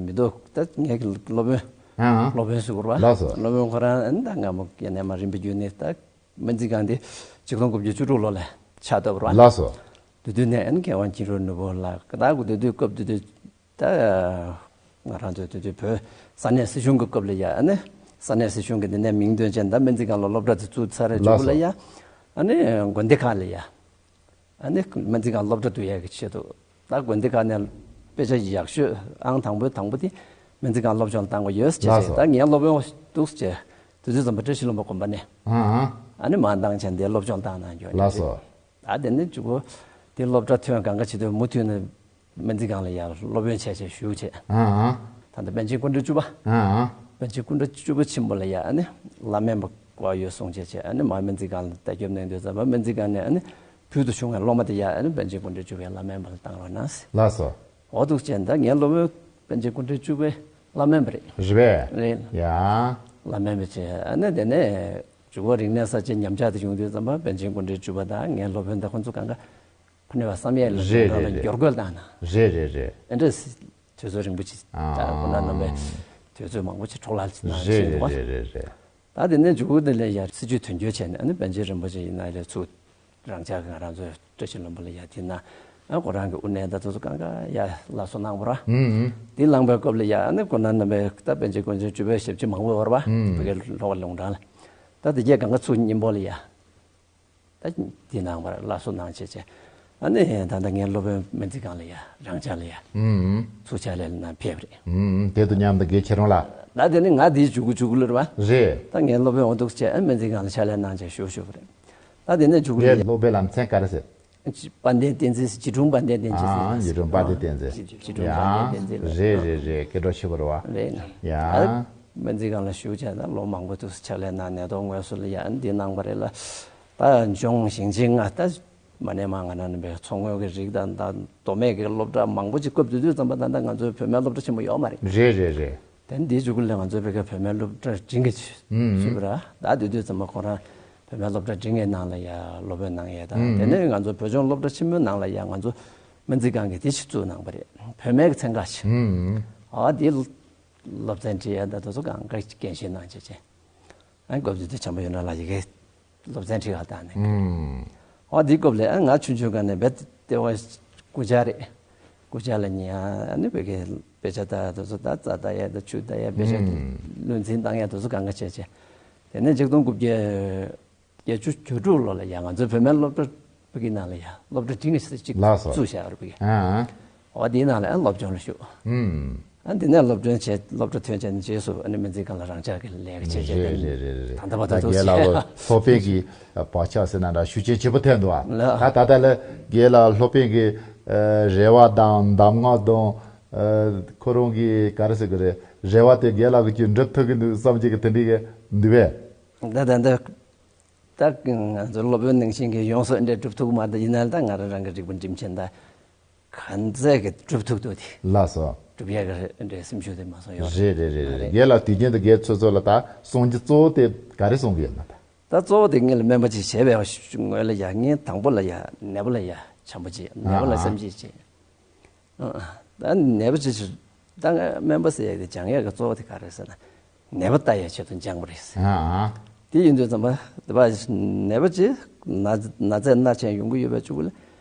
མི་འདུག་ད་ངའི་སློབ་དཔོན་ ཨང་། སློབ་དཔོན་ཟེར་གྱི་རེད་པ། ལགས་སོ། སློབ་དཔོན་ཁོ་རང་ཨ་ནི་ད་སྔ་མོ་ཡ་ནས་མར་རིམ་པ་བརྒྱུད་ནས་ད་སྨན་རྩིས་ཁང་དེ་ཆིག་སྟོང་དགུ་བརྒྱ་བཅུ་དྲུག་ལོ་ལ་ཕྱག་བཏབ་པ་རེད་པ། ལགས་སོ། དེ་དུས་ནས་ཨ་ནི་མཁས་དབང་མཁྱེན་རབ་ནོར་བུ་ལགས་ད་དེ་དུས་སྐབས་དེ་དུས་ད་ང་རང་ཚོ་དེ་དུས་བོད་ས་གནས་སྲིད་གཞུང་གི་སྐབས་ལ་ཡ་ཨ་ནི་ས་གནས་སྲིད་གཞུང་གི་འདི་ནས་མིང་འདོན་བྱས་ད་སྨན་རྩིས་ཁང་ལ་སློབ་གྲྭ་དེ་བཙུགས་ཚར་རེད་འཇུག་པ་ལ་ཡ་ཨ་ནི་དགོན་སྡེ་ཁག་ལ་ཡ། ཨ་ནི་སྨན་རྩིས་ཁང་སློབ་གྲྭ་བསྡུ་ཡས་ཀྱི་ཆེད་དུ་ད་དགོན་སྡེ་ཁག་ནས་དཔེ་ཆ་ཡག་ཤོས་ཨང་དང་པོའི་དང་པོ་དེ་སྨན་རྩིས་ཁང་སློབ་སྦྱོང་བཏང་དགོས་ཡོད་ཟེར་ལགས་བྱས་སོ། ད་ངའི་སློབ་དཔོན་འདུག་ཟེར་བྱས་དེ་དུས་ཙམ་པ་བཀྲ་ཤིས་ལྷུན་པོ་དགོན་པ་ནས་ཨང་ཨང་། ཨ་ནི་མར་བཏང་བྱས་འདིར་སློབ་སྦྱོང་བཏང་གནང་རྒྱུ་ལགས་ནས་སོ། རེད། ད་དེ་ནས་མཇུག་གུ་དེ་སློབ་གྲྭ་ཐོན་གང་ག་བྱེད་དུས་མུ་མཐུད་ནས་སྨན་རྩིས་ཁང་ལ་ཡར་སློབ་དཔོན་བྱས་བྱས་བཞུགས་བྱས། ཨང་ཨང་། ད་ལྟ་པཎ་ཆེན་སྐུ་ཕྲེང་བཅུ་པ། ཨང་ཨང་། པཎ་ཆེན་སྐུ་ཕྲེང་བཅུ་པ་ཆེན་པོ་ལ་ཡ་ཨ་ནི་བླ་སྨན་པ་དགོས་ཡོད་གསུངས་བྱས་བྱས་ཨ་ནི་མར་སྨན་རྩིས་ཁང་ལ་ལྟ་སྐྱོང་གནང་དུས་ཙམ་པ་སྨན་རྩིས་ཁང་ནས་ཨ་ནི་ཕུལ་དུ་བྱུང་བའི་སློབ་མ་དེ་ཡ་ཨ་ནི་པཎ་ཆེན་སྐུ་ཕྲེང་བཅུ་པའི་བླ་སྨན་པ་ལ་བཏང་རོགས་གནང་ཟེར། ལགས་སོ། འོ་འདུག་བྱས་ད་ངའི་སློབ་དཔོན་པཎ་ཆེན་སྐུ་ཕྲེང་བཅུ་པའི་བླ་སྨན་པ་རེད། རེད་པས། རེད། ཡ། བླ་སྨན་པ་བྱས་ཨ་ནི་དེ་ནས་མཇུག་གུ་རིག་གནས་གསར་བརྗེ་ཉམས་ཆག་དེ་བྱུང་དུས་ཙམ་པ་པཎ་ཆེན་སྐུ་ཕྲེང་བཅུ་པ་དང་ངའི་སློབ་དཔོན་དང་ཁོ་ཚོ་གང་ག་ཁོ་ནས་བསམ་ཡས་ལ་རེད་རེད་རེད། འགྱུར་བཀོད་བཏང་ན། རེད་རེད་རེད། ཨེ་འདྲ་དུས་ཚོད་རིང་པོ་ཅིག་ད་ཁོ་ན་རྣམ་པའི་དུས་ཚོད་མང་པོ་ཅིག་འཕྲོ་བརླག་ཅིག་གནང་རེད་ཕྱིན་འདུག་རེད་པ། རེད་རེད་རེད། ད་དེ་ནས་མཇུག་དེ་ལས་ཡར་སྲིད་བྱུས་དོན་འཁྱོལ་བྱས་ནས་ཨ་ནི་པཎ་ཆེན་རིན་པོ་ཆེ་ཡིན་ན་ལས་ཚུར་རང་ཅག་གི་ང་རང་ཚོའི་བཀྲ་ཤིས་ལྷུན་པོ་ལ་ཡར་དེ་ན་ཨ་ཁོ་རང་གི་དབུ་ནས་ད་དེ་ཚོ་གང་ག་ཡར་སླར་གསོ་གནང་བ་ར། ཨུམ་ཨུམ། དེ་བླངས་པའི་སྐབས་ལ་ཡ་ཨ་ནི་ཁོ་ན་རྣམ་པའི་ད་པཎ་ཆེན་སྐུ་ཕྲེང་བཅུ་པའི་ཞབས་ཕྱི་མང་པོ་ཡོད་ར་པ། ཨུམ། བོད་ཀྱི་ལྷོ་ཁ་ལུང་དྲངས་ལ་ད་དེ་གས་གང་ག་ཚུར་སྙིང་པོ་ལ་ཡ། ད་འདི་གནང་བར་སླར་གསོ་གནང་བྱས་བྱས། ཨ་ནི་ད་ལྟ་ངའི་སློབ་དཔོན་སྨན་རྩིས་ཁང་ལ་ཡ་རང་ཅག་ལ་ཡ། ཨུམ། ཚུར་ཕྱག་ལས་གནང་ཕེབས་རེད། ཨུམ། དེ་དུས་མཉམ་དུ་དགེ་ཁྱེད་རང་ལ། ད་དེ་ནི་ང་འདིའི་མཇུག་གུ་མཇུག་གུ་ལུར་བ། རེད། ད་ངའི་སློབ་དཔོན་འོ་འདུག་བྱས་ཨ་སྨན་རྩིས་ཁང་ལ་ཕྱག་ལས་གནང་བྱས་བཞུགས་བཞུགས་པ་རེད། ད་དེ་ནས་མཇུག་གུ་ངའི་ལ་ཡ། སློབ་དཔོན་ལ་མཚན་ག་རེ་ཟེར། དཔལ་ལྡན་བསྟན་འཛིན་ཟེར་འཇིགས་གྲོང་དཔལ་ལྡན་བསྟན་འཛིན་ཟེར། ཨ་འཇིགས་གྲོང་དཔལ་ལྡན་བསྟན་འཛིན། འཇིགས་གྲོང་དཔལ་ལྡན་བསྟན་འཛིན་ལ། ཡ། རེད་རེད་རེད། སྐད་གྲགས་ཆེ་བ་རེད་བ། རེད། ཡ། ད་སྨན་རྩིས་ཁང་ལ་བཞུགས་བྱས་ད་ལོ་མང་པོ་འདུག་ཕྱག་ལས་གནང་ནས་ཐོག་དངོས་སུ་ལ་ཡ་འདི་གནང་བ་རེད་ལ། ད་ལྗོངས་ཞིང་ཆེན་ལྔ་ད་མ་ནས་མ་ང་རང་རྣམ་པའི་མཚོ་སྔོན་གྱི་རིགས་དང་ད་མདོ་སྨད་ཀྱི་སློབ་གྲྭ་མང་པོ་ཅིག་སྐབས་དེ་དུས་ཙམ་པ་ད་ལྟ་ང་ཚོའི་བུད་མེད་སློབ་གྲྭ་ཆེན་མོ་ཡོད་མ་རེད། རེད་རེད་རེད། དེ་འདིའི་མཇུག་གུ་ལ་ང་ཚོའི་བོད་སྐད་བུད་མེད་སློབ་གྲྭ་འབྲིང་གི་ཞུས་པ་ར། ད་དེ་དུས་ཙམ་པ་ཁོ་རང་བུད་མེད་སློབ་གྲྭ་འབྲིང་གི་ནང་ལ་ཡ་སློབ་དཔོན་གནང་ཡས་དང་དེ་ནས་ང་ཚོ་བོད་ལྗོངས་སློབ་གྲྭ་ཆེན་མོའི་ནང་ལ་ཡ་ང་ཚོ་སྨན་རྩིས་ཁང་གི་དེ་ཞིག་བཙུགས་གནང་པ་རེད། བུད་མེད་ཀྱི་ཚན་ཁག་ཞིག་ཨ་དེ་སློབ་ཚན་ཁྲིད་ཡས་ད་དེ་ཚོ་གང་ག་འགན་བཞེས་གནང་བྱས་བྱས། ཨ་སྐབས་དེ་དུས་བྱམས་པ་ཡོད་ན་ལ་ཡི་གེ་སློབ་ཚན་ཁྲིད་ག་བཏང་ནས། ཨོ་དེའི་སྐབས་ལ་ཨ་ང་ཆུང་ཆུང་སྒང་ནས་རྦད་དེ་བ་སྐུ་བཅར་རེད། སྐུ་བཅར་ལ་ཉན་ཨ་ནི་བོད་སྐད་དཔེ་ཆ་ལྟ་ཡ་དེ་ཚོ་ད་རྩ་ལྟ་ཡ་ད་ཆུ་ལྟ་ཡ་དཔེ་ཆ་བློ་འཛིན་བཏང་ཡ་དེ་ཚོ་གང་ག་བྱས་བྱས། དེ་ནས་ཆིག་སྟོང་དགུ་བརྒྱ་བརྒྱད་ཅུ་གྱ་དྲུག་ལོ་ལ་ཡ་ང་ཚོའི་བུད་མེད་སློབ་གྲྭ་བོད་ཀྱི་ནང་ལ་ཡ་སློབ་གྲྭ་འབྲིང་ཞིག་ཅིག་ལགས་སོ། བཙུགས་བཞག་རེད་བོད་ཀྱི། ཨ་ཨ། འོ་དེའི་ནང་ལ་ཨ་སློབ་སྦྱོང་ལ་ཞུགས། ཨུམ། ཨ་འདི་ནས་སློབ་སྦྱོང་བྱས་སློབ་གྲྭ་ཐོན་བྱས་ནས་རྗེས་སུ་ཨ་ནི་སྨན་རྩིས་ཁང་ལ་རང་འཇགས་ཀྱི་ལས་ཀ་བྱས་བྱས། རེད་རེད་རེད་རེད། ད་ལྟ་བར་དུ་ད་འདུག་རྒན་ལགས་ལོ་སློབ་དཔོན་གྱི་བག་ཆགས་ཟེར་ན་འདྲ་ཤུགས་རྐྱེན་ཆེན་པོ་ཐེབས་འདུག་ཨ། ལགས། ད་ད་ལྟ་ལ་རྒན་ལགས་སློབ་དཔོན་གྱི་རེ་བ་དང་གདམས་ངག་དང་ཁོ་རང་གི་ག་རེ་ཟེར་གི་རེད། རེ་བ་དེ་རྒན་ལགས་ཀྱིས་འགྲུབ་ཐུབ་ཀྱི་འདུག་བསམ་གྱི་གི་དེ་འདྲའི་གི་འདུག་པས། ད་ད་ད་ད་ང་ཚོ་སློབ་དཔོན་ནང་བཞིན་གྱི་ཡོངས་སུ་འདྲེ་སྒྲུབ་ཐུབ་མ་གཏོགས་ཡིན་ན་ད་ང་རང་རང་གི་རིག་པ་འགྲིམ་ཆེན་ད། ག་ཚད་ཀྱི་སྒྲུབ་ཐུབ་འདུག་དེ། ལགས་སོ། སྒྲུབ་ཡག་གི་འདྲའི་སེམས་ཤུགས་དེ་མ་སོང་ཡོད་རེད། རེད་རེད་རེད། རེད། རྒན་ལགས་དུས་རྒྱུན་དུ་རྒན་ཚོ་ཚོ་ལ་ད་གསུང་རྒྱུ་གཙོ་བོ་དེ་ག་རེ་གསུང་གི་ཡོད་ན་ད། ད་གཙོ་བོ་དེ་ངས་ལ་སྨན་པ་ཅིག་བྱས་པའི་ངོས་ལ་ཡ་ངས་དང་པོ་ལ་ཡ་ནད་པ་ལ་ཡ་བྱམས་པོ་བྱེད། ནད་པ་ལ་ཨ་ཨ། སེམས་བསྐྱེད་བྱེད། ཨ་ཨ། ད་ནད་པ་ཅིག་ད་ང་སྨན་པ་ཟེར་ཡག་དེ་སྦྱང་ཡག་གི་གཙོ་བོ་དེ་ག་རེ་ཟེར་ན་ནད་པ་ལྟ་ཡག་ཆེད་དུ་སྦྱངས་པ་རེད། ཨ་ཨ། དེ་ཡིན་དུས་ཙམ་པ་དེ་པ་ནད་པ་ཅིག་ན་ན་ཚ་ན་ཆེན་ཡོང་གི་ཡོད་པའི་གཅིག་པུ་ལ།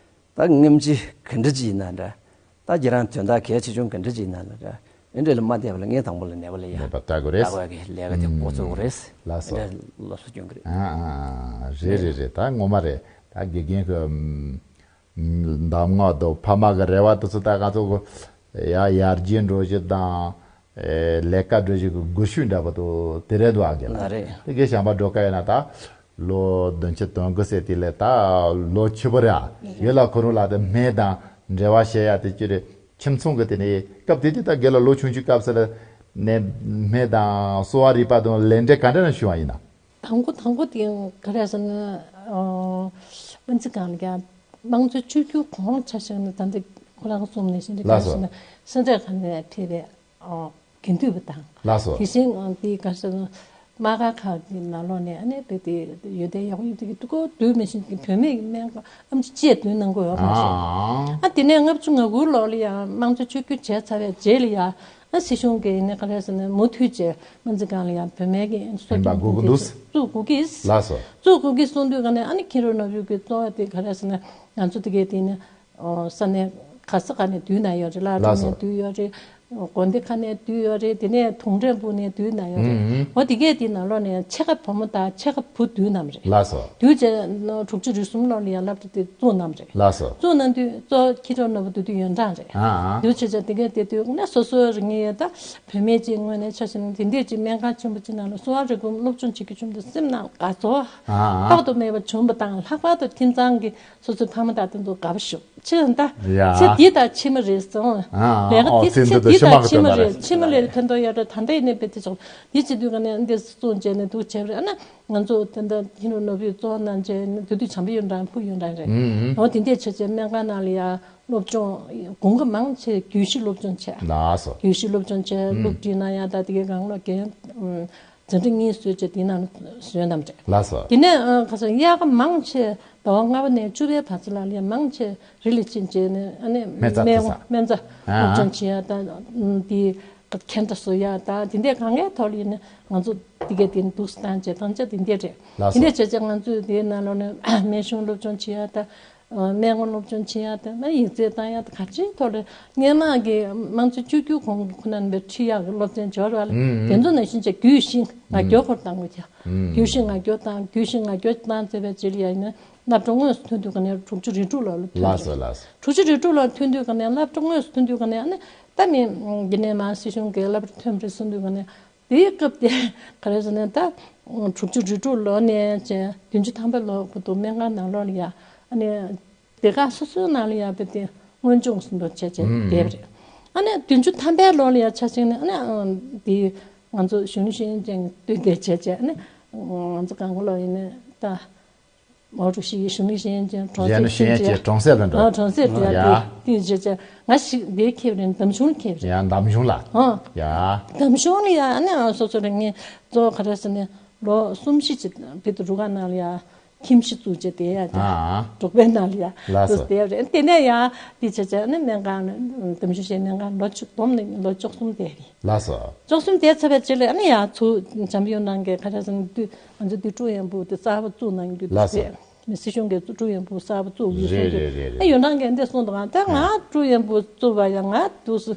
ད་སྔ་ཕྱི་ག་འདྲ་ཅིག་ཡིན་ན་འདྲ། ད་ཁྱེད་རང་དོན་དག་གལ་ཆེ་ཆུང་ག་འདྲ་ཅིག་ཡིན་ན་ལ་འདྲ། ཨེ་འདྲ་ལ་མ་བལྟས་པ་ལ་ངས་དང་པོ་ལ་ནད་པ་ལ་ཡ། ནད་པ་ལྟ་དགོས་རེད། ལྟ་བ་གི་ལས་ཀ་དེ་འགོ་ཚུགས་དགོས་རེད། ལགས་སོ། ཨེ་འདྲ་སློབ་གསོ་སྐྱོན་གི་རེད། ཨ་ཨ་ཨ། རེད་རེད་རེད། ད་ངོ་མ་རེད། ད་དགེ་རྒན་གི་གདམས་ངག་དང་ཕ་མ་གི་རེ་བ་དེ་ཚོ་ད་ང་ཚོ་གི་ཡ་ཡར་རྒྱས་འགྲོ་གཞི་དང་། ཨེ་ལས་ཀ་སྒྲུབ་བཞིན་གྱི་སྒུལ་ཤུགས་འདྲ་པོ་དང་དེ་རེད་འདུག་ཨ། རྒན་ལགས། ལགས་རེད། དེ་གའི་བྱམས་པ་སྒྲོལ་དཀར་ཡིན་ན་ད་ལོ་བདུན་ཅུ་དོན་དགུ་ཟེར་དེ་ལས་ད་ལོ་ཆེ་པོ་རེད་ཨ། རྒན་ལགས་ཁོ་རང་ལ་དེ་སྨན་དང་འབྲེལ་བ་བྱེད་ཡ་དེ་ཅི་རེད། ཁྱིམ་ཚང་གི་དེ་ནས་སྐབས་དེ་དུས་ད་རྒན་ལགས་ལོ་ཆུང་ཆུང་སྐབས་སུ་ལ་ནས་སྨན་དང་གསོ་བ་རིག་པ་དང་ལས་འབྲེལ་ག་འདྲ་ཞིག་བྱུང་བ་ཡིན་ན། དང་པོ་དང་པོ་དེ་ག་རེ་ཟེར་ན། ཨ་སྨན་རྩིས་ཁང་ལ་ཀྱང་དམངས་གཙོའི་ཆོས་བརྒྱུད་གང་ཆ་བཞག་ནས་ད་ལྟ་ཁོ་རང་གསུངས་ནས་ཤིང་རྟ་ལགས་སོ། ག་རེ་ཟེར་ན་སེ་འབྲས་དཀར་ནས་ཁྲིད་པའི་ཨ་དགེ་འདུན་པ་དང་། ལགས་སོ། དེ་བཞིན་ཨ་དེ་ག་རེ་ཟེར་ན་དམག་སྒར་ཁག་གི་ནང་ལོགས་ནས་ཨ་ནི་དཔེ་དེ་ཡོན་ཏན་ཡག་པོ་ཡོད་དེ་གི་འདུག་གོ། དུས་མི་ཤིང་གི་བུད་མེད་ཀྱི་སྨན་ཁང་ཨམ་ཆི་ཅེས་འདོན་གནང་གི་ཡོད་མ་རེད། ཨ། ཨ་དེ་ནས་ལྔ་བཅུ་ང་དགུ་ལོ་ལ་ཡང་དམངས་གཙོའི་ཆོས་བརྒྱུད་བྱས་ཚར་བའི་རྗེས་ལ་ཡང་ ཨ་སྲིད་གཞུང་གིས་ནི་ག་རེ་ཟེར་ན་མུ་མཐུད་བྱས་སྨན་རྩིས་ཁང་ལ་ཡང་བོད་སྨན་གྱི་གསོ་སྐྱོང་ཡིན་པ་དགོས་ཀྱི་འདུག་བཙུགས་དགོས་ཀྱི། ལགས་སོ། བཙུགས་དགོས་ཀྱི་གསུངས་དུས་ག་ནས་ཨ་ནི་མཁྱེན་རབ་ནོར་བུ་གི་གཙོ་བོ་དེ་ག་རེ་ཟེར་ན་ང་ཚོ་དེ་གའི་དེ་ནི་ས་གནས་ག་ས་ག་ནས་བསྡུས་གནང་ཡོད་རེད། བླ་སྤྲུལ་ནས་བསྡུས་ཡོད་རེད། དགོན་སྡེ་ཁག་ནས་བསྡུས་ཡོད་རེད། དེ་ནས་དུང་ཁྲན་པུ་ནས་བསྡུས་གནང་ཡོད་རེད། འོ་དེ་གས་དེ་ནང་ལོགས་ནས་ཕྱེད་ཀ་བུ་མོ་དང་ཕྱེད་ཀ་བུ་བསྡུས་གནང་རེད། ལགས་སོ། བསྡུས་བྱས་དྲུག་ཅུ་རེ་གསུམ་ལོ་ལ་ཡང་སློབ་གྲྭ་དེ་བཙུགས་གནང་རེད། ལགས་སོ། བཙུགས་གནང་དུས་གཙོ་ཁྱི་ཁྲོ་ནོར་བུ་དུས་དུས་ཡོན་ཀྲང་རེད། ཨ་ཨ། བསྡུས་བྱས་བྱས་དེ་གས་དེ་དུས་ནས་སོ་སོའི་རིགས་ངེས་ད་བུད་མེད་ཅིག་ངོས་ནས་ཆ་བཞག་ན་དེ་འདྲས་ཅིག་སྨན་ཁང་ཆེན་པོ་ཅིག་ནང་ལ་གསོ་བ་རིག་པ་སློབ་སྦྱོང་བྱེད་རྒྱུ་བྱུང་དུས་སེམས་ནང་དགའ་ཚོར་ཨ་ཨ། དཔག་ཏུ་མེད་པ་བྱུང་བ་དང་ལྷག་པར་དུ་ཁྱིམ་ཚང་གི་སོ་སོའི་ཕ་མ་དང་དེ་ཚོ་དགའ་པོ་ཞུ། ཕྱིར་ད། ཡ། ཚེ་འདི་དང་ཕྱི་མ་རེད་སོང་། ཨ། ལས་ཀ་ཨོ་འདི་ཚེ་ཚེ་འདི་འདི་ཕྱི་མ་དང་གི་ཕྱི་མ་དོན་དག་རེད། རེད། ཕྱི་མ་ལས་ཕན་ཐོགས་ཡོད་རེད། ད་ལྟ་ཡིན་ནའི་དཔེ་དེ་ཚོ་འདི་ཚེ་འདུག་ག་ནས་འདི་བཙོང་བྱས་ནས་འདུག་བྱས་པ་རེད། ཨ་ན་ང་ཚོ་དེ་འདྲ་ཁྱི་ནོར་ནོར་བུས་བཙོང་གནང་བྱས་ནས་དེ་དུས་བྱམས་པ་ཡོན་ཀྲང་ཕུ་ཡོན་ཀྲང་རེད། ཨུ་ཨུ། འོ་དེ་འདྲས་བྱས་བྱས་སྨན་ཁང་ནང་ལ་ཡ་སློབ་སྦྱོང་དགུན་ཁ་མང་ཆེ་རྒྱུད་བཞི་སློབ་སྦྱོང་བྱས། ལགས་སོ། རྒྱུད་བཞི་སློབ་སྦྱོང་བྱས། ཨུ། སློབ་ཁྲིད་གནང་ཡ་ད་དེ་གའི་སྒང་ལ་རྒན་འཛིན་གྲྭ་གཉིས་བཟོས་བྱས་དེ་ནང་བཟོས་གནང་རེད། ལགས་སོ། དེ་ནས་ཨ་ཁ་སང་དབྱར་ཁ་མང་ཆེ་ཟླ་བ་ལྔ་པ་ནས་བཅུ་པའི་བར་ཚེ་ལ་ལ་མང་ཆེ་རི་ལ་ཕྱིན་བྱས་ནས་ཨ་ནི་སྨན་རྩྭ་སྨན་ཐུག་ས། སྨན་རྩྭ་ཨ་སློབ་སྦྱོང་བྱེད་ཡ་དང་དེ་ཁྱེར་འདྲ་བཟོ་ཡ་དང་དེ་འདྲའི་གང་གའི་ཐོག་ལ་ཡིན་ན་ང་ཚོ་དེ་གའི་དེ་འདུག་སེ་བཏང་བྱས་བཏང་བྱས་དེ་འདྲས་རེད། ལགས་སོ། དེ་འདྲས་བྱས་བྱས་ང་ཚོས་དེའི་ནང་ལོགས་ནས་སྨན་གཞུང་སློབ་སྦྱོང་བྱེད་ཡ་དང་སྨན་ཁང་སློབ་སྦྱོང་བྱེད་ཡ་དང་ཡིག་ཚད་བཏང་ཡ་དང་ག་ཅིའི་ཐོག་ལ་སྔོན་མ་གི་དམངས་གཙོ་བཅོས་བསྒྱུར་གོང་གི་ཁོ་ན་ནས་ཁྲིད་ཡག་གི་སློབ་ཚན་སྦྱོར་བ་ལ་དེ་ཚོ་ནང་བཞིན་བྱས་རྒྱུད་བཞི་ང་རྒྱལ་སྐོར་བཏང་དགོས་ཀྱང་། རྒྱུད་བཞི་ང་རྒྱལ་དང་རྒྱུད་བཞི་ང་རྒྱལ་བཏང་ཚེ་བའི་རྗེས་ལ་ཡང་ཡིན་ན་སློབ་གྲྭ་དངོས་སུ་ཐོན་དུས་ག་ནས་དྲུག་ཅུ་རེ་དྲུག་ལོ་ལ་ཐོན་ལགས་སོ་ལགས་སོ། དྲུག་ཅུ་རེ་དྲུག་ལོ་ཐོན་དུས་ག་ནས་སློབ་གྲྭ་དངོས་སུ་ཐོན་དུས་ག་ནས་ཨ་ནི་ད་མི་འདི་ནས་མ་སྲིད་གཞུང་གིས་སློབ་གྲྭ་ཐོན་པ་རེད་གསུངས་དུས་ག་ནས་དེའི་སྐབས་དེ་ག་རེ་ཟེར་ན་ད་དྲུག་ཅུ་རེ་དྲུག་ལོ་ནས་བྱས་བདུན་ཅུ་ཐམ་པ་ལོ་བར་དུ་སྨན་ཁང་ནང་ལོགས་ལ་ཡ་ཨ་ནི་སྡེ་ཁག་སོ་སོའི་ནང་ལ་ཡ་དཔེ་དེ་དངོས་སྦྱོང་ཟིན་པོ་བྱས་བྱས་བསྡད་པ་རེད། ཨ་ནི་བདུན་ཅུ་ཐམ་པའི་ལོ་ལ་ཡ་ཆ་བཞག་ན་ཨ་ནི་དེ་ང་ཚོ་གཞོན་ནུ་ཤེས་ཡོན་ཅན་བསྟུན་བསྡད་བྱས་བྱས་ཨ་ནི་ང་ཚོ་གང་ག་ལོ་ཡིན་ནའི་ད་མའོ་ཀྲུའུ་ཞི་ཡི་གཞོན་ནུ་ཤེས་ཡོན་ཅན་གྲོང་གཞོན་ནུ་གསེབ་ཤེས་ཡོན་ཐོན་ཅན་བྱས་གྲོང་གསེབ་ལ་འགྲོ། ཨ་གྲོང་གསེབ་འགྲོ་ཡ་ཡ། དེ་བྱས་བྱས་ང་ཞིག་དེ་ཁེབས་རེད། འདམ་གཞུང་ཁེབས་རེད། ཡ་འདམ་གཞུང་ལ། ཨ་ཡ། འདམ་གཞུང་ལ་ཡ་ཨ་ནི་ཨ་སོ་སོ་རང་ངས་གཙོ་བོ་ག་རེ་ཟེར་ནས་ལོ་གསུམ་བཞི་ཅིག་བི་དུ་རུ་ཁ་ནང་ལ་ཡ་ཁྱིམ་གཞིས་བཙུགས་བྱས་བསྡད་ཡ་དེ། ཨ་ཨ། འབྲོག་པའི་ནང་ལ་ཡ་ལགས་སོ། བཙུགས་བསྡད་ཡ་རེད། དེ་ནས་ཡ་དེ་བྱས་བྱས་ཨ་ནི་སྨན་ཁང་འདམ་གཞུང་ཞེས་སྨན་ཁང་ལོ་བཅུ་བསྡོམས་ནས་ལོ་བཅུ་གསུམ་བསྡད་རེད། ལགས་སོ། བཅུ་གསུམ་བསྡད་ཚར་བའི་རྗེས་ལ་ཨ་ནི་ཡ་ཚུར་བྱམས་པ་ཡོན་ཀྲང་གིས་ག་རེ་ཟེར་ན་དུས་ང་ཚོ་དུས་ཀྲུང་ཡོན་པུའུ་དེ་གསར་པ་བཙུགས་གནང་རྒྱུ་དེ་ལགས་སོ། རེད། མི་སྲིད་གཞུང་གིས་ཀྲུང་ཡོན་པུའུ་གསར་པ་བཙུགས་ཡོད་རེད་གསུངས་དུས་རེད་རེད་ཨ་རེད། ཡོན་ཀྲང་གིས་འདི་གསུངས་འདུག་ཨ་ད་ང་ཨ་ཀྲུང་ཡོན་པུའུ་བཙུགས་པ་ཡང་ང་དུས་སུ་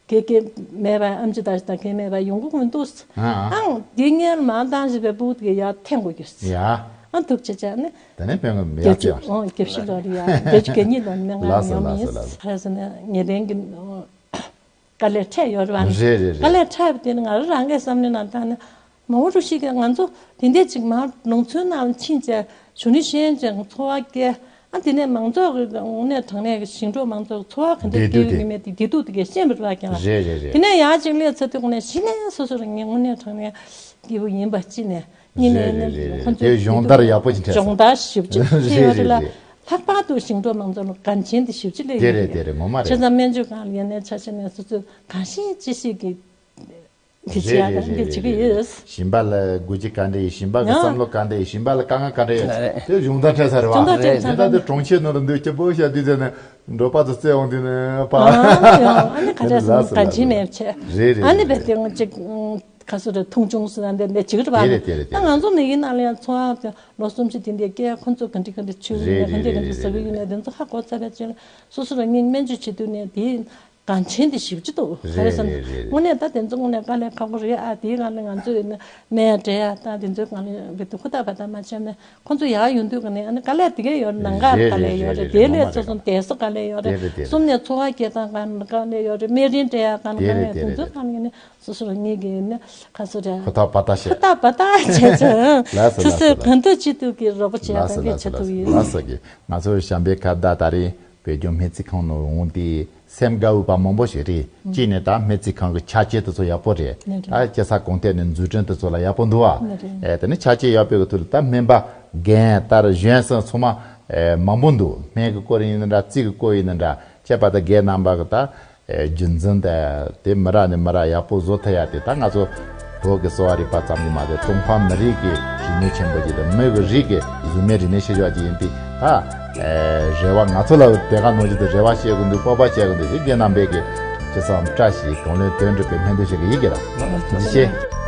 དགེ་རྒན་མེད་པ་ཨེམ་ཆི་ད་ཞིག་དང་རྒན་མེད་པ་ཡོང་གི་མི་འདུག་ཨ་ཨ། ཨང་དེ་སྔོན་མ་བཏང་བཞིན་པའི་ཕྲུ་གུ་དེ་ག་ཡར་འཐེན་དགོས་རྒྱུ་ཡ། ཨ་འདུག་བྱས་བྱས་ནི་ད་ནི་ཕན་གི་མི་ཡག་བརྒྱད་ཅུ་ཅིག་ཨང་བརྒྱད་ཅུ་ལོ་རེ་ཡ་བརྒྱད་ཅུ་གྱ་གཉིས་ལོ་ནི་ང་ལགས་སོ་ཡོང་ལགས་མིན་སོ་ལགས་སོ། ཧ་ཟེར་ནས་ངེས་གཏན་གྱི་དཀའ་ལས་འཕྲད་ཡོད་རེད་བ། རེད་རེད་རེད། དཀའ་ལས་འཕྲད་པ་དེ་ནི་ང་རང་རང་གི་བསམ་བློའི་ནང་བཏང་ན་མའོ་ཀྲུའུ་ཞི་གིས་ང་ཚོ་དེ་འདྲས་ཅིག་མར་ནང་ཚོའི་ནང་ཕྱིན་བྱས་གཞོན་ནུ་ཤེས་ཡོན་ཅན་འཚོ་བ་སྐྱེལ། ཨ་དེ་ནས་མང་ཚོགས་ཀྱི་དངོས་གནས་དྲང་གནས་ཀྱི་ཞིང་འབྲོག་མང་ཚོགས་ཀྱི་འཚོ་བ་ག་འདྲས་བདེ་སྐྱེལ་སྡུག་གི་དེ་ཡོད་མེད་དེ་བདེ་སྡུག་དེ་གས་ཤེས་པ་རེད་ཀྱང་། རེད་རེད་རེད། དེ་ནས་ཡར་ཅིག་སླེབས་ཚར་དུས་དངོས་གནས་དྲང་གནས་སྐྱིད་པོ་ཡིན་པ་ཅི་ནས་སྐྱིད་པོ་ཡིན་པ་ཅི་ནས་གཉིས་ནས་རེད་རེད་རེད། ཁོ་ཚོས་དེ་སྦྱོང་བརྡར་ཡག་པོ་ཅིག་འཕྲད་སོང་། སྦྱོང་བརྡར་ཞིབ་ཅིག་ཨ་འཕྲད་ཡོད་རེད་ལ། རེད་རེད། ལྷག་པར་དུ་ཞིང་འབྲོག་མང་ཚོགས་ལ་འགན་ཆེན་དེ་ཞིབ་ཅིག་སླེབས་དེ་ཡོད་རེད་རེད། དེ་རེད་ངོ་མ་རེད། བྱས་ཙང་སྨན་བཅོས་ཁང་ལ་ཡིན་ནའི་ཆ་བཞག་ན་སོ་སོས་གང་ཤེས་ཅི་ཤེས་ཀྱི་དེ་བྱས་རེད་རེད་ཡ་ད་རེད་འདི་བྱེད་ཀྱི་རེད། ཡོད། གཞན་པ་ལ་དགོས་གཅིག་ག་འདྲ་ཡིན། གཞན་པ་གི་ཡང་བསམ་བློ་ག་འདྲ་ཡིན། གཞན་པ་ལ་དཀའ་ངལ་ག་འདྲ་ཡོད། རེད། དེ་སྦྱོང་བརྡར་འཕྲད་ས་རེད་བ། སྦྱོང་བརྡར་འཕྲད་ས་རེད། དེ་ད་ལྟ་གྲོང་ཁྱེར་ནང་ལ་འདུག་སྐྱིད་པོ་ཤག་དུས་ཚོད་ནས་འབྲོག་པ་ཚོ་བཙལ་འོང་དུས་ནས་པ། ཨ་ཡང་ཨ་ནི་ག་འདྲ་ཟེར་ན་ལགས་སོ་གང་ལགས་ཅི་སོ། མེད་བྱས། རེད་རེད་ཨ་ནི་རེད་བས་དེ་རེད། ང་ཅིག་ག་སོ་རེད་མཐོང་ཆུང་སུ་ན་འདི་འདི་ཅིག་རེད་བ། དེ་རེད་དེ་རེད་ད་དེ་ང་རེད། ཚོ་མི་གི་ནང་ལ་ཡང་འཚོ་བ་དེ་ལོ་གསུམ་བཞི་དེ་འདྲའི་སྐྱེལ་ཁོ་ཚོ་ག་འདྲ་ག་འདྲ་བྱུང་རེད་ཡིན་ན་ག་འདྲ་ག་འདྲ་ཟ་གི་ཡིན་ན་དེ་ཚོ་ཧ་གོ་ཚར་བའི་རྗེས་ལ་སོ་སོ་རང་ཉིད་སྨན་བཅོས་བྱེད་དུས་ནས་དེའི། འགན་ཆེན་དེ་ཞེ་པོ་ཅིག་འདུག་ག་རེ་ཟེར་ན། རེད་རེད་རེད། དངོས་གནས་ད་དེ་ཚོ་དངོས་གནས་དཀའ་ལས་ཁག་པོ་རེད་ཨ། དེའི་སྒང་ལ་ང་ཚོས་ནི་སྨན་སྤྲད་ཡ་དང་དེ་ཚོའི་སྒང་ལ་བི་དུ་ཧུར་ཐག་པ་ཐག་མ་བྱས་ནས་ཁོང་ཚོ་ཡར་ཡོང་དུས་ག་ནས་ཨ་ནི་དཀའ་ལས་དེ་གས་ཡོད་རེད། ནང་ཁ་རེད་དཀའ་ལས་ཡོད་རེད། རེད་རེད་རེད། དེ་ངོ་ལས་མ་རེད། སོ་སོ་བསྡད་ས་དཀའ་ལས་ཡོད་རེད། རེད་རེད་རེད། གསུམ་ནས་འཚོ་བ་སྐྱེལ་སྟངས་སྒང་ལ་དཀའ་ལས་ཡོད་རེད། སྨན་རིན་སྤྲད་ཡ་སྒང་ལ་དཀའ་ལས་རེད། དེ་ཚོའི་སྒང་ལ་ནི་སོ་སོ་རང་ཉིད་ཀྱིས་ནི་ག་ཚོད་རེད། ཧུར་ཐག་པ་ཐག་བྱས། ཧུར་ཐག་པ་ཐག་བྱས་ཚེ་ལགས་སོ་ཆུ་ལགས་སོ་ཚོད་ལགས་གང་ཐུབ་ཅི་ཐུབ་ཀྱིས་རོགས་པ་བྱས་ལགས་སོ་པ་ལགས་སོ་གི་ཆེད་དུ་ལགས་སོ་ཡིན། ལགས་སོ་གི། ང་ཚོ་བྱམས་པའི་ཁ་བརྡ་ད་རེས་བོད་ལྗོངས་སྨན་རྩིས་ཁང་ནང་འོང་དེ་སེམས་དགའ་འོས་པ་མང་པོ་ཞིག་རེད། གཅིག་ནས་ད་སྨན་རྩིས་ཁང་གི་ཆ་རྐྱེན་དེ་ཚོ་ཡག་པོ་རེད། ད་སྐྱེ་ས་གང་ཐད་ནས་འཛུགས་སྐྲུན་དེ་ཚོ་ལ་ཡག་པོ་འདུག་ཨ། ཨེ་དེ་ནས་ཆ་རྐྱེན་ཡག་པོའི་གི་ཐོག་ལ་ད་སྨན་པ་རྒན་ལྟར་གཞོན་སོན་ཚང་མ་ཨེ་མང་པོ་འདུག་སྨན་གི་སྐོར་ཡིན་ན་འདྲ་རྩིས་གི་སྐོར་ཡིན་ན་འདྲ་ཁྱད་པར་དུ་རྒན་རྣམ་པ་གི་ད། རྒྱུན་འཛིན་དེ་དེ་མི་རབས་ནས་མི་རབས་ཡག་པོ་བཟོ་ཐུབ་ཡ་དེ་ད་ང་ཚོ་བོད་ཀྱི་གསོ་བ་རིག་པ་ཙམ་གྱིས་མ་ཟད་ཀྲུང་ཧྭ་མི་རིགས་ཀྱི་རིག་གནས་ཆེན་པོ་ཅིག་དང་མི་གི་རིགས་ཀྱི་གཟུགས་མེད་རིག་གནས་ཤེས་བྱ་ཅིག་ཡིན་པས་ད་རེ་བ་ང་ཚོ་ལ་དེ་ག་ནང་བཞིན་དུ་རེ་བ་བྱེད་དགོས་འདུག་སྤོབས་པ་བྱེད་དགོས་འདུག་དེ་རྒན་རྣམ་པས་ཀྱི་ ཅི་བསམ་བཀྲ་ཤིས་གང་ལོན་དོན་འགྲུབ་པའི་སྨོན་འདུན་ཞུ་གི་ཡིན་གྱི་ར། ཡིན་ཤེས།